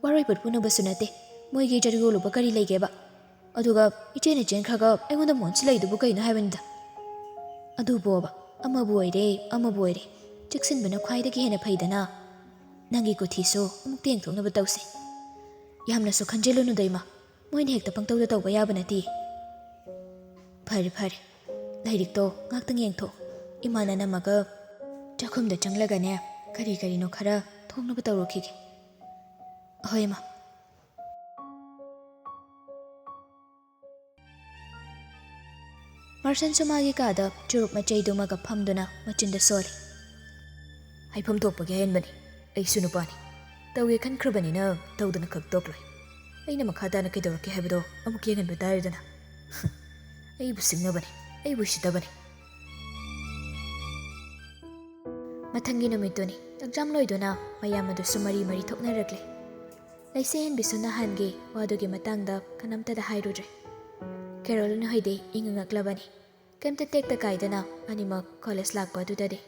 ꯋꯥꯔꯣꯏ ꯄꯣꯠ ꯄꯨꯅꯕꯁꯨ ꯅꯠꯇꯦ꯫ ꯃꯣꯏꯒꯤ ꯆꯔꯨ ꯌꯣꯜꯂꯨꯕ ꯀꯔꯤ ꯂꯩꯒꯦꯕ? ꯑꯗꯨꯒ ꯏꯆꯦꯅ ꯆꯦꯟꯈ꯭ꯔꯒ ꯑꯩꯉꯣꯟꯗ ꯃꯣꯟꯁꯤꯜꯂꯛꯏꯗꯨꯕꯨ ꯀꯩꯅꯣ ꯍꯥꯏꯕꯅꯤꯗ꯫ ꯑꯗꯨꯕꯣꯕ, ꯑꯃꯕꯨ ꯑꯣꯏꯔꯦ ꯑꯃꯕꯨ ꯑꯣꯏꯔꯦ, ꯆꯦꯛꯁꯤꯟꯕꯅ ꯈ꯭ꯋꯥꯏꯗꯒꯤ ꯍꯦꯟꯅ ꯐꯩꯗꯅ꯫ ꯅꯪꯒꯤ ꯀꯨꯊꯤꯁꯨ ꯑꯃꯨꯛꯇ ꯌꯦꯡꯊꯣꯛꯅꯕ ꯇꯧꯁꯤ꯫" "ꯌꯥꯝꯅꯁꯨ ꯈꯟꯖꯤꯜꯂꯨꯅꯨꯗ ꯏꯃꯥ, ꯃꯣꯏꯅ ꯍꯦꯛꯇ ꯄꯪꯇꯧꯗ ꯇꯧꯕ ꯌꯥꯕ ꯅꯠꯇꯦ꯫" "ꯐꯔꯦ ꯐꯔꯦ, ꯂꯥꯏꯔꯤꯛꯇꯣ ꯉꯥꯛꯇꯪ ꯌꯦꯡꯊꯣꯛ꯫ ꯏꯃꯥꯅ ꯅꯝꯃꯒ ꯆꯥꯛꯈꯨꯝꯗ ꯆꯪꯂꯒꯅꯦ ꯀꯔꯤ ꯀꯔꯤꯅꯣ ꯈꯔ ꯊꯣꯡꯅꯕ ꯇꯧꯔꯨꯈꯤꯒꯦ꯫" "ꯍꯣꯏ ꯏꯃꯥ꯫" ꯃꯥꯔꯁꯟꯁꯨ ꯃꯥꯒꯤ ꯀꯥꯗ ꯆꯨꯔꯨꯞ ꯃꯆꯩꯗꯨꯃꯒ ꯐꯝꯗꯨꯅ ꯃꯆꯤꯟꯗ ꯁꯣꯜꯂꯤ꯫ "ꯍꯥꯏꯐꯝ ꯊꯣꯛꯄꯒꯤ ꯍꯥꯏꯍꯟꯕꯅꯤ꯫ ꯑꯩꯁꯨ ꯅꯨꯄꯥꯅꯤ꯫ ꯇꯧꯒꯦ ꯈꯟꯈ꯭ꯔꯕꯅꯤꯅ ꯇꯧꯗꯅ ꯈꯛ ꯇꯣꯛꯂꯣꯏ꯫ ꯑꯩꯅ ꯃꯈꯥ ꯇꯥꯅ ꯀꯩꯗꯧꯔꯛꯀꯦ ꯍꯥꯏꯕꯗꯣ ꯑꯃꯨꯛ ꯌꯦꯡꯍꯟꯕ ꯇꯥꯔꯦꯗꯅ꯫" "ꯑꯩꯕꯨ ꯁꯤꯡꯅꯕꯅꯤ, ꯑꯩꯕꯨ ꯎꯁꯤꯠꯇꯕꯅꯤ꯫" ꯃꯊꯪꯒꯤ ꯅꯨꯃꯤꯠꯇꯨꯅꯤ꯫ ꯑꯦꯛꯖꯥꯝ ꯂꯣꯏꯗꯨꯅ ꯃꯌꯥꯝ ꯑꯗꯨꯁꯨ ꯃꯔꯤ ꯃꯔꯤ ꯊꯣꯛꯅꯔꯛꯂꯦ꯫ ꯂꯩꯁꯦꯍꯦꯟꯕꯤꯁꯨ ꯅꯍꯥꯟꯒꯤ ꯋꯥꯗꯨꯒꯤ ꯃꯇꯥꯡꯗ ꯀꯅꯥꯝꯇꯗ ꯍꯥꯏꯔꯨꯗ꯭ꯔꯦ꯫ ꯀꯦꯔꯣꯂꯤꯟ ꯍꯣꯏꯗꯤ ꯏꯪꯉꯛꯂꯕꯅꯤ꯫ ꯀꯩꯝꯇ ꯇꯦꯛꯇ ꯀꯥꯏꯗꯅ ꯑꯅꯤꯃꯛ ꯀꯣꯂꯦꯖ ꯂꯥꯛꯄ ꯑꯗꯨꯗꯗꯤ꯫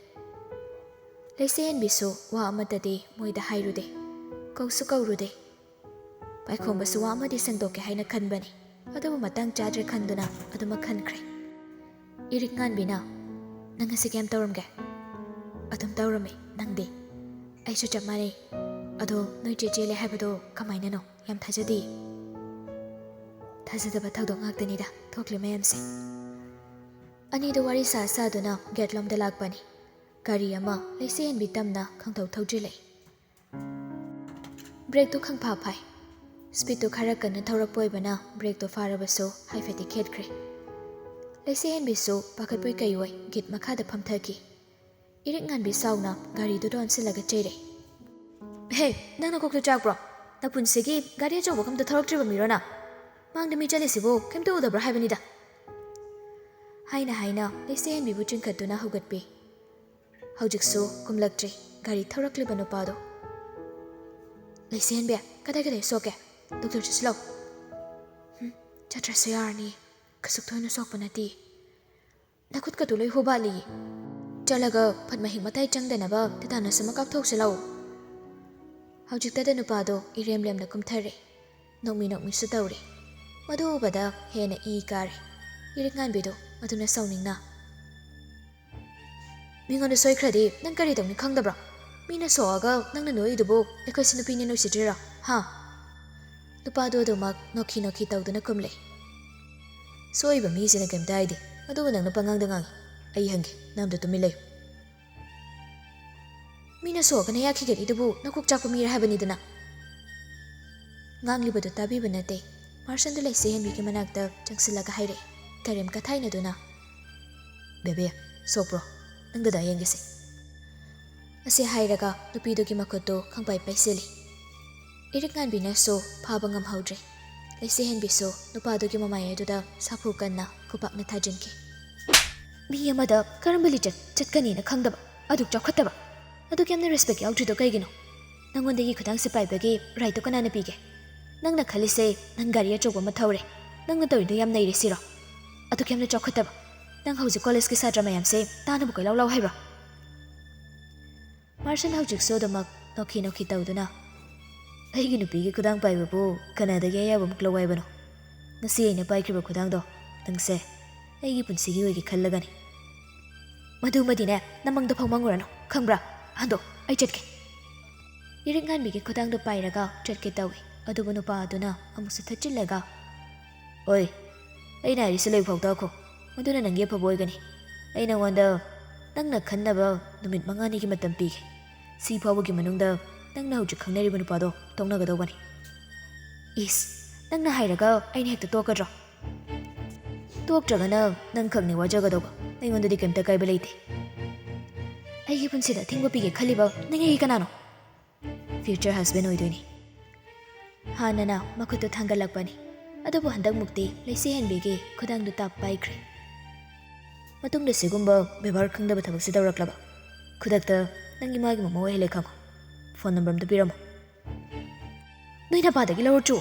ꯂꯩꯁꯦꯍꯦꯟꯕꯤꯁꯨ ꯋꯥ ꯑꯃꯠꯇꯗꯤ ꯃꯣꯏꯗ ꯍꯥꯏꯔꯨꯗꯦ꯫ ꯀꯧꯁꯨ ꯀꯧꯔꯨꯗꯦ꯫ ꯄꯥꯏꯈꯣꯝꯕꯁꯨ ꯋꯥ ꯑꯃꯗꯤ ꯁꯦꯡꯗꯣꯛꯀꯦ ꯍꯥꯏꯅ ꯈꯟꯕꯅꯤ, ꯑꯗꯨꯕꯨ ꯃꯇꯥꯡ ꯆꯥꯗ꯭ꯔꯦ ꯈꯟꯗꯨꯅ ꯑꯗꯨꯃꯛ ꯈꯟꯈ꯭ꯔꯦ꯫ ꯏꯔꯤꯛ ꯉꯥꯟꯕꯤꯅ, "ꯅꯪ ꯉꯁꯤ ꯀꯌꯥꯝ ꯇꯧꯔꯝꯒꯦ?" "ꯑꯗꯨꯝ ꯇꯧꯔꯝꯃꯤ꯫ ꯅꯪꯗꯤ?" "ꯑꯩꯁꯨ ꯆꯞ ꯃꯥꯟꯅꯩ꯫ ꯑꯗꯣ ꯅꯣꯏ ꯆꯦ ꯆꯦꯜꯂꯦ ꯍꯥꯏꯕꯗꯣ ꯀꯃꯥꯏꯅꯅꯣ? ꯌꯥꯝ ꯊꯥꯖꯗꯦ꯫" "ꯊꯥꯖꯗꯕ ꯊꯧꯗꯣꯛ ꯉꯥꯛꯇꯅꯤꯗ ꯊꯣꯛꯂꯤ ꯃꯌꯥꯝꯁꯦ꯫" ꯑꯅꯤꯗꯣ ꯋꯥꯔꯤ ꯁꯥ ꯁꯥꯗꯨꯅ ꯒꯦꯠꯂꯣꯝꯗ ꯂꯥꯛꯄꯅꯤ꯫ ꯒꯥꯔꯤ ꯑꯃ ꯂꯩꯁꯦꯍꯟꯕꯤ ꯇꯝꯅ ꯈꯪꯊꯧ ꯊꯧꯗ꯭ꯔꯤꯜꯂꯛꯏ꯫ ꯕ꯭ꯔꯦꯛꯇꯨ ꯈꯪꯐꯥ ꯐꯥꯏ꯫ ꯁ꯭ꯄꯤꯠꯇꯨ ꯈꯔ ꯀꯟꯅ ꯊꯧꯔꯛꯄ ꯑꯣꯏꯕꯅ ꯕ꯭ꯔꯦꯛꯇꯨ ꯐꯥꯔꯕꯁꯨ ꯍꯥꯏꯐꯦꯠꯇꯤ ꯈꯦꯠꯈ꯭ꯔꯦ꯫ ꯂꯩꯁꯦꯍꯟꯕꯤꯁꯨ ꯄꯥꯈꯠꯄꯣꯏ ꯀꯩꯑꯣꯏ ꯒꯦꯠ ꯃꯈꯥꯗ ꯐꯝꯊꯈꯤ꯫ ꯏꯔꯤꯛ ꯉꯥꯟꯕꯤ ꯁꯥꯎꯅ ꯒꯥꯔꯤꯗꯨꯗ ꯑꯣꯟꯁꯤꯜꯂꯒ ꯆꯩꯔꯛꯏ꯫ "ꯍꯦ, ꯅꯪ ꯅꯀꯣꯛꯇꯨ ꯆꯥꯛꯄ꯭ꯔꯣ? ꯅꯄꯨꯟꯁꯤꯒꯤ ꯒꯥꯔꯤ ꯑꯆꯧꯕꯒ ꯑꯝꯇ ꯊꯧꯔꯛꯇ꯭ꯔꯤꯕ ꯃꯤꯔꯣ ꯅꯪ? ꯃꯥꯡꯗ ꯃꯤ ꯆꯠꯂꯤꯁꯤꯕꯨ ꯀꯩꯝꯇ ꯎꯗꯕ꯭ꯔꯣ ꯍꯥꯏꯕꯅꯤꯗ?" ꯍꯥꯏꯅ ꯍꯥꯏꯅ ꯂꯩꯁꯦꯍꯟꯕꯤꯕꯨ ꯆꯤꯡꯈꯠꯇꯨꯅ ꯍꯧꯒꯠꯄꯤ꯫ ꯍꯧꯖꯤꯛꯁꯨ ꯀꯨꯝꯂꯛꯇ꯭ꯔꯤ꯫ ꯒꯥꯔꯤ ꯊꯧꯔꯛꯂꯤꯕ ꯅꯨꯄꯥꯗꯣ꯫ "ꯂꯩꯁꯦꯍꯟꯕꯤ, ꯀꯗꯥꯏ ꯀꯗꯥꯏ ꯁꯣꯛꯀꯦ? ꯗꯣꯛꯇꯔ ꯆꯠꯁꯤꯜꯂꯣ꯫" "ꯍꯨꯝ, ꯆꯠꯇ꯭ꯔꯁꯨ ꯌꯥꯔꯅꯤ꯫ ꯀꯩꯁꯨ ꯊꯣꯏꯅ ꯁꯣꯛꯄ ꯅꯠꯇꯦ꯫ ꯅꯈꯨꯠꯀꯗꯨ ꯂꯣꯏ ꯍꯨꯕꯥꯠꯂꯤ꯫ ꯆꯠꯂꯒ ꯐꯠ ꯃꯍꯤꯛ ꯃꯇꯥꯏ ꯆꯪꯗꯅꯕ ꯇꯦꯇꯥꯅꯁ ꯑꯃ ꯀꯥꯞꯊꯣꯛꯁꯤ ꯂꯥꯛꯑꯣ꯫" ꯍꯧꯖꯤꯛꯇꯗ ꯅꯨꯄꯥꯗꯣ ꯏꯔꯦꯝ ꯂꯦꯝꯅ ꯀꯨꯝꯊꯔꯦ꯫ ꯅꯣꯛꯃꯤ ꯅꯣꯛꯃꯤꯁꯨ ꯇꯧꯔꯦ꯫ ꯃꯗꯨ ꯎꯕꯗ ꯍꯦꯟꯅ ꯏ ꯀꯥꯔꯦ꯫ ꯏꯔꯤꯛ ꯉꯥꯟꯕꯤꯗꯣ ꯃꯗꯨꯅ ꯁꯥꯎꯅꯤꯡꯅ, "ꯃꯤꯉꯣꯟꯗ ꯁꯣꯏꯈ꯭ꯔꯗꯤ ꯅꯪ ꯀꯔꯤ ꯇꯧꯅꯤ ꯈꯪꯗꯕ꯭ꯔꯣ? ꯃꯤꯅ ꯁꯣꯛꯑꯒ ꯅꯪꯅ ꯅꯣꯛꯏꯗꯨꯕꯨ ꯑꯩꯈꯣꯏꯁꯨ ꯅꯨꯄꯤꯅꯤ ꯅꯨꯡꯁꯤꯗ꯭ꯔꯤꯔꯣ, ꯍꯥ?" ꯅꯨꯄꯥꯗꯣ ꯑꯗꯨꯃꯛ ꯅꯣꯛꯈꯤ ꯅꯣꯛꯈꯤ ꯇꯧꯗꯨꯅ ꯀꯨꯝꯂꯦ꯫ "ꯁꯣꯛꯏꯕ ꯃꯤꯁꯤꯅ ꯀꯩꯝꯇ ꯍꯥꯏꯗꯦ, ꯑꯗꯨꯕꯨ ꯅꯪꯅ ꯄꯉꯥꯡꯗ ꯉꯥꯡꯉꯤ꯫ ꯑꯩ ꯍꯪꯒꯦ, ꯅꯪ ꯑꯝꯇ ꯇꯨꯃꯤꯟ ꯂꯩꯌꯨ꯫" "ꯃꯤꯅ ꯁꯣꯛꯑꯒꯅ ꯌꯥꯈꯤꯒꯅꯤ, ꯑꯗꯨꯕꯨ ꯅꯀꯣꯛ ꯆꯥꯛꯄ ꯃꯤꯔ ꯍꯥꯏꯕꯅꯤꯗꯅ꯫" ꯉꯥꯡꯂꯤꯕꯗꯨ ꯇꯥꯕꯤꯕ ꯅꯠꯇꯦ꯫ ꯃꯥꯔꯁꯟꯗꯨ ꯂꯩꯁꯦꯍꯟꯕꯤꯒꯤ ꯃꯅꯥꯛꯇ ꯆꯪꯁꯤꯜꯂꯒ ꯍꯥꯏꯔꯛꯏ, ꯀꯔꯦꯝ ꯀꯊꯥꯏꯅꯗꯨꯅ, "ꯕꯦꯕꯦ, ꯁꯣꯛꯄ꯭ꯔꯣ? ꯅꯪ ꯗꯗꯥ ꯌꯦꯡꯒꯦꯁꯦ꯫" ꯑꯁꯤ ꯍꯥꯏꯔꯒ ꯅꯨꯄꯤꯗꯨꯒꯤ ꯃꯈꯨꯠꯇꯨ ꯈꯪꯄꯥꯏ ꯄꯥꯏꯁꯤꯜꯂꯤ꯫ ꯏꯔꯤꯛ ꯉꯥꯟꯕꯤꯅꯁꯨ ꯐꯥꯕ ꯉꯝꯍꯧꯗ꯭ꯔꯦ꯫ ꯂꯩꯁꯦꯍꯟꯕꯤꯁꯨ ꯅꯨꯄꯥꯗꯨꯒꯤ ꯃꯃꯥꯏ ꯑꯗꯨꯗ ꯁꯥꯐꯨ ꯀꯟꯅ ꯈꯨꯄꯥꯛꯅ ꯊꯥꯖꯤꯟꯈꯤ꯫ "ꯃꯤ ꯑꯃꯗ ꯀꯔꯝꯕ ꯂꯤꯆꯠ ꯆꯠꯀꯅꯤꯅ ꯈꯪꯗꯕ, ꯑꯗꯨꯛ ꯆꯥꯎꯈꯠꯇꯕ, ꯑꯗꯨꯛ ꯌꯥꯝꯅ ꯔꯦꯁꯄꯦꯛ ꯌꯥꯎꯗ꯭ꯔꯤꯗꯣ ꯀꯩꯒꯤꯅꯣ? ꯅꯪꯉꯣꯟꯗꯒꯤ ꯈꯨꯗꯥꯡꯁꯦ ꯄꯥꯏꯕꯒꯤ ꯔꯥꯏꯠꯇꯣ ꯀꯅꯥꯅ ꯄꯤꯒꯦ? ꯅꯪꯅ ꯈꯜꯂꯤꯁꯦ ꯅꯪ ꯒꯥꯔꯤ ꯑꯆꯧꯕ ꯑꯃ ꯊꯧꯔꯦ, ꯅꯪꯅ ꯇꯧꯔꯤꯗꯣ ꯌꯥꯝ ꯅꯩꯔꯦ ꯁꯤꯔꯣ? ꯑꯗꯨꯛ ꯌꯥꯝꯅ ꯆꯥꯎꯈꯠꯇꯕ, ꯅꯪ ꯍꯧꯖꯤꯛ ꯀꯣꯂꯦꯖꯀꯤ ꯁꯥꯇ꯭ꯔ ꯃꯌꯥꯝꯁꯦ ꯇꯥꯅꯕ ꯀꯣꯏꯂꯥꯎ ꯂꯥꯎ ꯍꯥꯏꯕ꯭ꯔꯣ?" ꯃꯥꯔꯁꯟ ꯍꯧꯖꯤꯛꯁꯨ ꯑꯗꯨꯃꯛ ꯅꯣꯛꯈꯤ ꯅꯣꯛꯈꯤ ꯇꯧꯗꯨꯅ, "ꯑꯩꯒꯤ ꯅꯨꯄꯤꯒꯤ ꯈꯨꯗꯥꯡ ꯄꯥꯏꯕꯕꯨ ꯀꯅꯥꯗꯒꯤ ꯑꯌꯥꯕꯃꯨꯛ ꯂꯧ ꯍꯥꯏꯕꯅꯣ? ꯉꯁꯤ ꯑꯩꯅ ꯄꯥꯏꯈ꯭ꯔꯤꯕ ꯈꯨꯗꯥꯡꯗꯣ ꯅꯪꯁꯦ ꯑꯩꯒꯤ ꯄꯨꯟꯁꯤꯒꯤ ꯑꯣꯏꯒꯦ ꯈꯜꯂꯒꯅꯤ꯫ ꯃꯗꯨꯃꯗꯤꯅꯦ, ꯅꯃꯪꯗ ꯐꯥꯎ ꯃꯪꯉꯨꯔꯅꯨ, ꯈꯪꯕ꯭ꯔꯥ? ꯍꯟꯗꯣ, ꯑꯩ ꯆꯠꯀꯦ꯫ ꯏꯔꯤꯛ ꯉꯥꯟꯕꯤꯒꯤ ꯈꯨꯗꯥꯡꯗꯣ ꯄꯥꯏꯔꯒ ꯆꯠꯀꯦ ꯇꯧꯏ, ꯑꯗꯨꯕꯨ ꯅꯨꯄꯥ ꯑꯗꯨꯅ ꯑꯃꯨꯛꯁꯨ ꯊꯠꯆꯤꯜꯂꯒ, "ꯑꯣꯏ, ꯑꯩꯅ ꯍꯥꯏꯔꯤꯁꯤ ꯂꯩ ꯐꯥꯎ ꯇꯥꯈꯣ, ꯃꯗꯨꯅ ꯅꯪꯒꯤ ꯑꯐꯕ ꯑꯣꯏꯒꯅꯤ꯫ ꯑꯩ ꯅꯉꯣꯟꯗ ꯅꯪꯅ ꯈꯟꯅꯕ ꯅꯨꯃꯤꯠ ꯃꯉꯥꯅꯤꯒꯤ ꯃꯇꯝ ꯄꯤꯒꯦ꯫ ꯁꯤ ꯐꯥꯎꯕꯒꯤ ꯃꯅꯨꯡꯗ ꯅꯪꯅ ꯍꯧꯖꯤꯛ ꯈꯪꯅꯔꯤꯕ ꯅꯨꯄꯥꯗꯣ ꯇꯣꯛꯅꯒꯗꯧꯕꯅꯤ꯫" "ꯏꯁ, ꯅꯪꯅ ꯍꯥꯏꯔꯒ ꯑꯩꯅ ꯍꯦꯛꯇ ꯇꯣꯛꯀꯗ꯭ꯔꯣ? ꯇꯣꯛꯇ꯭ꯔꯒꯅ ꯅꯪꯈꯛꯅꯤ ꯋꯥꯖꯒꯗꯧꯕ, ꯑꯩꯉꯣꯟꯗꯗꯤ ꯀꯩꯝꯇ ꯀꯥꯏꯕ ꯂꯩꯇꯦ꯫" "ꯑꯩꯒꯤ ꯄꯨꯟꯁꯤꯗ ꯑꯊꯤꯡꯕ ꯄꯤꯒꯦ ꯈꯜꯂꯤꯕ ꯅꯪ ꯑꯩꯒꯤ ꯀꯅꯥꯅꯣ?" "Future husband ꯑꯣꯏꯗꯣꯏꯅꯤ꯫" ꯍꯥꯟꯅꯅ ꯃꯈꯨꯠꯇꯨ ꯊꯥꯡꯒꯠꯂꯛꯄꯅꯤ, ꯑꯗꯨꯕꯨ ꯍꯟꯗꯛꯃꯨꯛꯇꯤ ꯂꯩꯁꯤ ꯍꯦꯟꯕꯤꯒꯤ ꯈꯨꯗꯥꯡꯗꯨ ꯇꯥꯞ ꯄꯥꯏꯈ꯭ꯔꯦ꯫ "ꯃꯇꯨꯡꯗ ꯁꯤꯒꯨꯝꯕ ꯕꯦꯕꯥꯔ ꯈꯪꯗꯕ ꯊꯕꯛꯁꯤ ꯇꯧꯔꯛꯂꯕ, ꯈꯨꯗꯛꯇ ꯅꯪ ꯏꯃꯥꯒꯤ ꯃꯃꯧ ꯑꯣꯏꯍꯜꯂꯦ ꯈꯪꯉꯣ꯫ ꯐꯣꯟ ꯅꯝꯕꯔ ꯑꯝꯇ ꯄꯤꯔꯝꯃꯣ꯫" "ꯅꯣꯏ ꯅꯄꯥꯗꯒꯤ ꯂꯧꯔꯨꯆꯣ꯫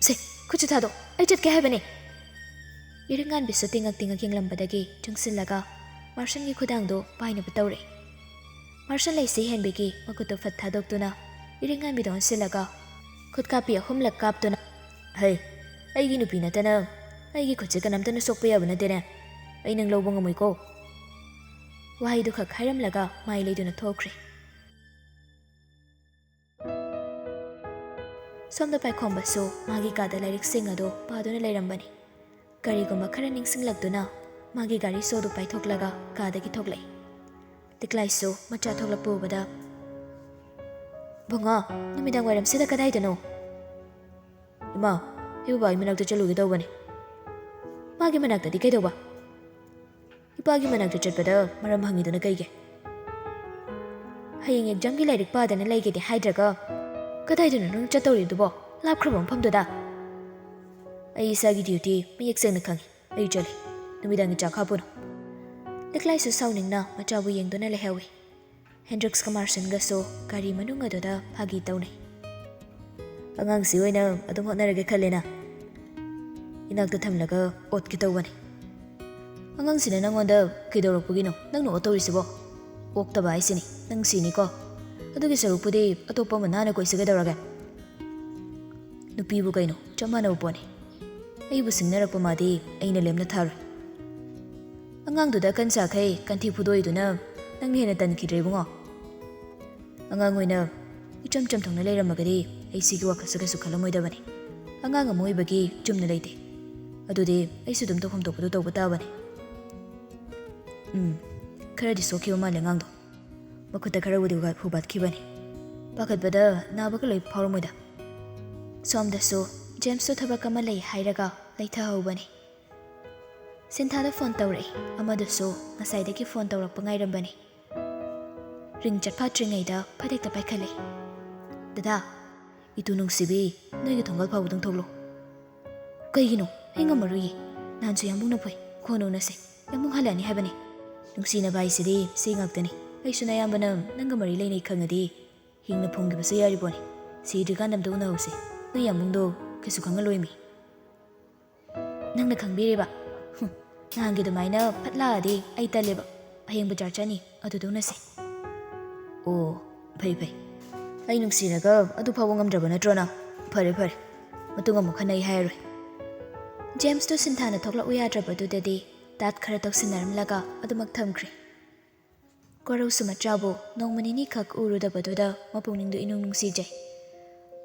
ꯁꯦ, ꯈꯨꯠꯁꯤ ꯊꯥꯗꯣꯛ, ꯑꯩ ꯆꯠꯀꯦ ꯍꯥꯏꯕꯅꯦ꯫" ꯏꯔꯤꯛ ꯉꯥꯟꯕꯤꯁꯨ ꯇꯤꯡꯉꯛ ꯇꯤꯡꯉꯛ ꯌꯦꯡꯂꯝꯕꯗꯒꯤ ꯆꯪꯁꯤꯜꯂꯒ ꯃꯥꯔꯁꯟꯒꯤ ꯈꯨꯗꯥꯡꯗꯨ ꯄꯥꯏꯅꯕ ꯇꯧꯔꯦ꯫ ꯃꯥꯔꯁꯟ ꯂꯩꯁꯤ ꯍꯦꯟꯕꯤꯒꯤ ꯃꯈꯨꯠꯇꯨ ꯐꯠ ꯊꯥꯗꯣꯛꯇꯨꯅ ꯏꯔꯤꯛ ꯉꯥꯟꯕꯤꯗ ꯑꯣꯟꯁꯤꯜꯂꯒ ꯈꯨꯠ ꯀꯥꯞꯄꯤ ꯑꯍꯨꯝꯂꯛ ꯀꯥꯞꯇꯨꯅ, "ꯍꯩ, ꯑꯩꯒꯤ ꯅꯨꯄꯤ ꯅꯠꯇꯅ ꯑꯩꯒꯤ ꯈꯨꯠꯁꯦ ꯀꯅꯥꯝꯇꯅ ꯁꯣꯛꯄ ꯌꯥꯕ ꯅꯠꯇꯦꯅꯦ꯫ ꯑꯩ ꯅꯪ ꯂꯧꯕ ꯉꯝꯃꯣꯏꯀꯣ꯫" ꯋꯥꯍꯩꯗꯨ ꯈꯛ ꯍꯥꯏꯔꯝꯂꯒ ꯃꯥꯏ ꯂꯩꯗꯨꯅ ꯊꯣꯛꯈ꯭ꯔꯦ꯫ ꯁꯣꯝꯗ ꯄꯥꯏꯈꯣꯝꯕꯁꯨ ꯃꯥꯒꯤ ꯀꯥꯗ ꯂꯥꯏꯔꯤꯛꯁꯤꯡ ꯑꯗꯨ ꯄꯥꯗꯨꯅ ꯂꯩꯔꯝꯕꯅꯤ꯫ ꯀꯔꯤꯒꯨꯝꯕ ꯈꯔ ꯅꯤꯡꯁꯤꯡꯂꯛꯇꯨꯅ ꯃꯥꯒꯤ ꯒꯥꯔꯤ ꯁꯣꯗꯨ ꯄꯥꯏꯊꯣꯛꯂꯒ ꯀꯥꯗꯒꯤ ꯊꯣꯛꯂꯛꯏ꯫ ꯂꯤꯛꯂꯥꯏꯁꯨ ꯃꯆꯥ ꯊꯣꯛꯂꯛꯄ ꯎꯕꯗ, "ꯕꯨꯡꯉꯣ, ꯅꯨꯃꯤꯗꯥꯡ ꯋꯥꯏꯔꯝꯁꯤꯗ ꯀꯗꯥꯏꯗꯅꯣ?" "ꯏꯃꯥ, ꯑꯩ ꯕꯕꯥꯒꯤ ꯃꯅꯥꯛꯇ ꯆꯠꯂꯨꯒꯦ ꯇꯧꯕꯅꯦ꯫" "ꯃꯥꯒꯤ ꯃꯅꯥꯛꯇꯗꯤ ꯀꯩꯗꯧꯕ?" "ꯏꯄꯥꯒꯤ ꯃꯅꯥꯛꯇ ꯆꯠꯄꯗ ꯃꯔꯝ ꯍꯪꯉꯤꯗꯨꯅ ꯀꯩꯒꯤ?" "ꯍꯌꯦꯡ ꯑꯦꯛꯖꯥꯝꯒꯤ ꯂꯥꯏꯔꯤꯛ ꯄꯥꯗꯅ ꯂꯩꯒꯦꯗꯤ ꯍꯥꯏꯗ꯭ꯔꯒ ꯀꯗꯥꯏꯗꯅꯣ ꯅꯪ ꯆꯠꯇꯧꯔꯤꯗꯨꯕꯣ? ꯂꯥꯞꯈ꯭ꯔꯕ ꯃꯐꯝꯗꯨꯗ?" "ꯑꯩ ꯏꯁꯥꯒꯤ ꯗ꯭ꯌꯨꯇꯤ ꯃꯌꯦꯛ ꯁꯦꯡꯅ ꯈꯪꯉꯤ꯫ ꯑꯩ ꯆꯠꯂꯤ꯫ ꯅꯨꯃꯤꯗꯥꯡꯒꯤ ꯆꯥꯛ ꯍꯥꯞꯄꯨꯅꯨ꯫" ꯂꯤꯛꯂꯥꯏꯁꯨ ꯁꯥꯎꯅꯤꯡꯅ ꯃꯆꯥꯕꯨ ꯌꯦꯡꯗꯨꯅ ꯂꯩꯍꯧꯏ꯫ ꯍꯦꯟꯗ꯭ꯔꯤꯛꯁꯀ ꯃꯥꯔꯁꯟꯒꯁꯨ ꯒꯥꯔꯤ ꯃꯅꯨꯡ ꯑꯗꯨꯗ ꯐꯥꯒꯤ ꯇꯧꯅꯩ꯫ "ꯑꯉꯥꯡꯁꯤ ꯑꯣꯏꯅ ꯑꯗꯨꯝ ꯍꯣꯠꯅꯔꯒꯦ ꯈꯜꯂꯦꯅ?" "ꯏꯅꯥꯛꯇ ꯊꯝꯂꯒ ꯑꯣꯠꯀꯦ ꯇꯧꯕꯅꯤ꯫" "ꯑꯉꯥꯡꯁꯤꯅ ꯅꯪꯉꯣꯟꯗ ꯀꯩꯗꯧꯔꯛꯄꯒꯤꯅꯣ ꯅꯪꯅ ꯑꯣꯠꯇꯧꯔꯤꯁꯤꯕꯣ? ꯑꯣꯛꯇꯕ ꯍꯥꯏꯁꯤꯅꯤ, ꯅꯪ ꯁꯤꯅꯤꯀꯣ꯫ ꯑꯗꯨꯒꯤ ꯁꯔꯨꯛꯄꯨꯗꯤ ꯑꯇꯣꯞꯄ ꯑꯃ ꯅꯥꯟꯅ ꯀꯣꯏꯁꯤ ꯀꯩꯗꯧꯔꯒꯦ? ꯅꯨꯄꯤꯕꯨ ꯀꯩꯅꯣ, ꯆꯞ ꯃꯥꯟꯅꯕ ꯄꯣꯠꯅꯤ꯫ ꯑꯩꯕꯨ ꯁꯤꯡꯅꯔꯛꯄ ꯃꯥꯗꯤ ꯑꯩꯅ ꯂꯦꯝꯅ ꯊꯥꯔꯣꯏ꯫" ꯑꯉꯥꯡꯗꯨꯗ ꯀꯟ ꯁꯥꯈꯩ ꯀꯟꯊꯤ ꯐꯨꯗꯣꯛꯏꯗꯨꯅ ꯅꯪꯅ ꯍꯦꯟꯅ ꯇꯟꯈꯤꯗ꯭ꯔꯦ ꯏꯕꯨꯡꯉꯣ꯫ ꯑꯉꯥꯡ ꯑꯣꯏꯅ ꯏꯆꯝ ꯆꯝꯊꯣꯛꯅ ꯂꯩꯔꯝꯃꯒꯗꯤ ꯑꯩ ꯁꯤꯒꯤ ꯋꯥꯈꯜꯁꯦ ꯀꯩꯁꯨ ꯈꯜꯂꯝꯃꯣꯏꯗꯕꯅꯤ꯫ ꯑꯉꯥꯡ ꯑꯃ ꯑꯣꯏꯕꯒꯤ ꯆꯨꯝꯅ ꯂꯩꯇꯦ꯫ ꯑꯗꯨꯗꯤ ꯑꯩꯁꯨ ꯑꯗꯨꯝ ꯇꯧꯐꯝ ꯊꯣꯛꯄꯗꯨ ꯇꯧꯕ ꯇꯥꯕꯅꯤ꯫ ꯎꯝ, ꯈꯔꯗꯤ ꯁꯣꯛꯈꯤꯕ ꯃꯥꯜꯂꯦ ꯑꯉꯥꯡꯗꯣ꯫ ꯃꯈꯨꯠꯇ ꯈꯔꯕꯨꯗꯤ ꯍꯨꯒꯥ-, ꯍꯨꯕꯥꯠꯈꯤꯕꯅꯤ꯫ ꯄꯥꯈꯠꯄꯗ ꯅꯥꯕꯒ ꯂꯣꯏ ꯐꯥꯎꯔꯝꯃꯣꯏꯗ꯫ ꯁꯣꯝꯗꯁꯨ ꯖꯦꯝꯁꯇꯨ ꯊꯕꯛ ꯑꯃ ꯂꯩ ꯍꯥꯏꯔꯒ ꯂꯩꯊꯍꯧꯕꯅꯤ꯫ ꯁꯤꯟꯊꯥꯗ ꯐꯣꯟ ꯇꯧꯔꯛꯏ꯫ ꯑꯃꯗꯨꯁꯨ ꯉꯁꯥꯏꯗꯒꯤ ꯐꯣꯟ ꯇꯧꯔꯛꯄ ꯉꯥꯏꯔꯝꯕꯅꯤ꯫ ꯔꯤꯡ ꯆꯠꯐꯥꯠꯇ꯭ꯔꯤꯉꯩꯗ ꯐꯠ ꯍꯦꯛꯇ ꯄꯥꯏꯈꯠꯂꯦ꯫ "ꯗꯗꯥ, ꯏꯇꯨ ꯅꯨꯡꯁꯤꯕꯤ, ꯅꯣꯏꯒꯤ ꯊꯣꯡꯒꯜ ꯐꯥꯎꯕꯗꯪ ꯊꯣꯛꯂꯣ꯫" "ꯀꯩꯒꯤꯅꯣ? ꯑꯩ ꯉꯝꯃꯔꯣꯏꯌꯦ꯫ ꯅꯍꯥꯟꯁꯨ ꯌꯥꯝꯕꯨꯡꯅ ꯐꯨꯏ꯫ ꯀꯣꯟꯅ ꯎꯅꯁꯦ꯫ ꯌꯥꯝꯕꯨꯡ ꯍꯜꯂꯛꯑꯅꯤ ꯍꯥꯏꯕꯅꯤ꯫ ꯅꯨꯡꯁꯤꯅꯕ ꯍꯥꯏꯁꯤꯗꯤ ꯁꯤ ꯉꯥꯛꯇꯅꯤ꯫ ꯑꯩꯁꯨ ꯅꯌꯥꯝꯕꯅ ꯅꯪꯒ ꯃꯔꯤ ꯂꯩꯅꯩ ꯈꯪꯉꯗꯤ ꯍꯤꯡꯅ ꯐꯨꯝꯈꯤꯕꯁꯨ ꯌꯥꯔꯤꯕꯣꯅꯤ꯫ ꯁꯤꯗ꯭ꯔꯤꯀꯥꯟꯗ ꯑꯝꯇ ꯎꯅꯍꯧꯁꯦ꯫ ꯅꯣꯏ ꯌꯥꯝꯕꯨꯡꯗꯣ ꯀꯩꯁꯨ ꯈꯪꯍꯜꯂꯣꯏꯃꯤ꯫" "ꯅꯪꯅ ꯈꯪꯕꯤꯔꯤꯕ? ꯍꯨꯝ, ꯅꯍꯥꯟꯒꯤ ꯑꯗꯨꯃꯥꯏꯅ ꯐꯠ ꯂꯥꯛꯑꯗꯤ ꯑꯩ ꯇꯜꯂꯦꯕ꯫ ꯍꯌꯦꯡ ꯕꯖꯥꯔ ꯆꯠꯅꯤ, ꯑꯗꯨꯗ ꯎꯅꯁꯦ꯫" "ꯑꯣ, ꯐꯩ ꯐꯩ꯫ ꯑꯩ ꯅꯨꯡꯁꯤꯔꯒ ꯑꯗꯨ ꯐꯥꯎꯕ ꯉꯝꯗ꯭ꯔꯕ ꯅꯠꯇ꯭ꯔꯣ ꯅꯪ? ꯐꯔꯦ ꯐꯔꯦ, ꯃꯇꯨꯡ ꯑꯃꯨꯛ ꯍꯟꯅ ꯑꯩ ꯍꯥꯏꯔꯔꯣꯏ꯫" ꯖꯦꯝꯁꯇꯨ ꯁꯤꯟꯊꯥꯅ ꯊꯣꯛꯂꯛꯎ ꯌꯥꯗ꯭ꯔꯕꯗꯨꯗꯗꯤ ꯇꯥꯠ ꯈꯔ ꯇꯧꯁꯤꯟꯅꯔꯝꯂꯒ ꯑꯗꯨꯃꯛ ꯊꯝꯈ꯭ꯔꯦ꯫ ꯀꯣꯔꯧꯁꯨ ꯃꯆꯥꯕꯨ ꯅꯣꯡꯃ ꯅꯤꯅꯤꯈꯛ ꯎꯔꯨꯗꯕꯗꯨꯗ ꯃꯄꯨꯛꯅꯤꯡꯗꯨ ꯏꯅꯨꯡ ꯅꯨꯡꯁꯤꯖꯩ꯫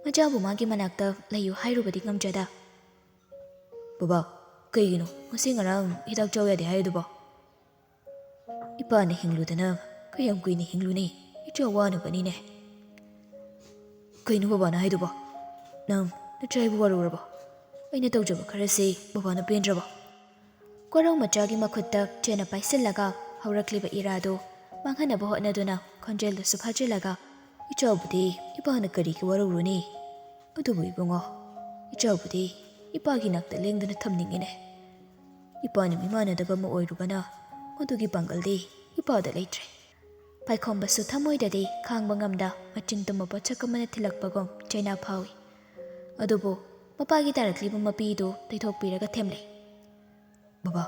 ꯃꯆꯥꯕꯨ ꯃꯥꯒꯤ ꯃꯅꯥꯛꯇ ꯂꯩꯌꯨ ꯍꯥꯏꯔꯨꯕꯗꯤ ꯉꯝꯖꯗ꯫ "ꯕꯕꯥ, ꯀꯩꯒꯤꯅꯣ ꯉꯁꯤ ꯉꯔꯥꯡ ꯍꯤꯗꯥꯛ ꯆꯥꯎ ꯌꯥꯗꯦ ꯍꯥꯏꯗꯨꯕꯣ?" "ꯏꯄꯥꯅ ꯍꯤꯡꯂꯨꯗꯅ ꯀꯌꯥꯝ ꯀꯨꯏꯅ ꯍꯤꯡꯂꯨꯅꯤ? ꯏꯆꯥ ꯋꯥꯅꯕꯅꯤꯅꯦ꯫" "ꯀꯩꯅꯣ ꯕꯕꯥꯅ ꯍꯥꯏꯗꯨꯕꯣ? ꯅꯪ ꯅꯆꯥ ꯑꯩꯕꯨ ꯋꯥꯔꯧꯔꯕꯣ? ꯑꯩꯅ ꯇꯧꯖꯕ ꯈꯔꯁꯤ ꯕꯕꯥꯅ ꯄꯦꯟꯗ꯭ꯔꯕꯣ?" ꯀꯣꯔꯧ ꯃꯆꯥꯒꯤ ꯃꯈꯨꯠꯇ ꯆꯦꯅ ꯄꯥꯏꯁꯤꯜꯂꯒ ꯍꯧꯔꯛꯂꯤꯕ ꯏꯔꯥꯗꯨ ꯃꯥꯡꯍꯟꯅꯕ ꯍꯣꯠꯅꯗꯨꯅ ꯈꯣꯟꯖꯦꯜꯗꯨꯁꯨ ꯐꯥꯖꯤꯜꯂꯒ, "ꯏꯆꯥꯕꯨꯗꯤ ꯏꯄꯥꯅ ꯀꯔꯤꯒꯤ ꯋꯥꯔꯧꯔꯨꯅꯤ? ꯑꯗꯨꯕꯨ ꯏꯕꯨꯡꯉꯣ, ꯏꯆꯥꯕꯨꯗꯤ ꯏꯄꯥꯒꯤ ꯅꯥꯛꯇ ꯂꯦꯡꯗꯅ ꯊꯝꯅꯤꯡꯉꯤꯅꯦ꯫ ꯏꯄꯥꯅ ꯃꯤꯃꯥꯟꯅꯗꯕ ꯑꯃ ꯑꯣꯏꯔꯨꯕꯅ ꯃꯗꯨꯒꯤ ꯄꯥꯡꯒꯜꯗꯤ ꯏꯄꯥꯗ ꯂꯩꯇ꯭ꯔꯦ꯫" ꯄꯥꯏꯈꯣꯝꯕꯁꯨ ꯊꯃꯣꯏꯗꯗꯤ ꯈꯥꯡꯕ ꯉꯝꯗ ꯃꯆꯤꯟ ꯇꯨꯝꯕ ꯄꯣꯠꯁꯛ ꯑꯃꯅ ꯊꯤꯜꯂꯛꯄꯒꯨꯝ ꯆꯩꯅꯥ ꯐꯥꯎꯏ꯫ ꯑꯗꯨꯕꯨ ꯃꯄꯥꯒꯤ ꯇꯥꯔꯛꯂꯤꯕ ꯃꯄꯤꯗꯨ ꯇꯩꯊꯣꯛꯄꯤꯔꯒ ꯊꯦꯝꯂꯦ꯫ "ꯕꯕꯥ,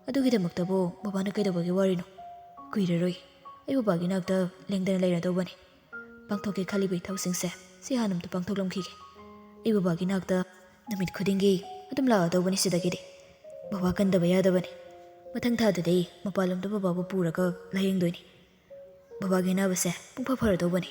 ꯑꯗꯨꯒꯤꯗꯃꯛꯇꯕꯨ ꯕꯕꯥꯅ ꯀꯩꯗꯧꯕꯒꯤ ꯋꯥꯔꯤꯅꯣ? ꯀꯨꯏꯔꯔꯣꯏ ꯑꯩ ꯕꯕꯥꯒꯤ ꯅꯥꯛꯇ ꯂꯦꯡꯗꯅ ꯂꯩꯔꯗꯧꯕꯅꯤ꯫ ꯄꯥꯡꯊꯣꯛꯀꯦ ꯈꯜꯂꯤꯕ ꯏꯊꯧꯁꯤꯡꯁꯦ ꯁꯤ ꯍꯥꯟꯅ ꯑꯝꯇ ꯄꯥꯡꯊꯣꯛꯂꯝꯈꯤꯒꯦ꯫ ꯑꯩ ꯕꯕꯥꯒꯤ ꯅꯥꯛꯇ ꯅꯨꯃꯤꯠ ꯈꯨꯗꯤꯡꯒꯤ ꯑꯗꯨꯝ ꯂꯥꯛꯑꯗꯧꯕꯅꯤ ꯁꯤꯗꯒꯤꯗꯤ꯫ ꯕꯕꯥ ꯀꯟꯗꯕ ꯌꯥꯗꯕꯅꯤ꯫ ꯃꯊꯪ ꯊꯥꯗꯨꯗꯤ ꯃꯄꯥꯟꯂꯣꯝꯗ ꯕꯕꯥꯕꯨ ꯄꯨꯔꯒ ꯂꯥꯌꯦꯡꯗꯣꯏꯅꯤ꯫ ꯕꯕꯥꯒꯤ ꯑꯅꯥꯕꯁꯦ ꯄꯨꯡꯐ ꯐꯔꯗꯧꯕꯅꯤ꯫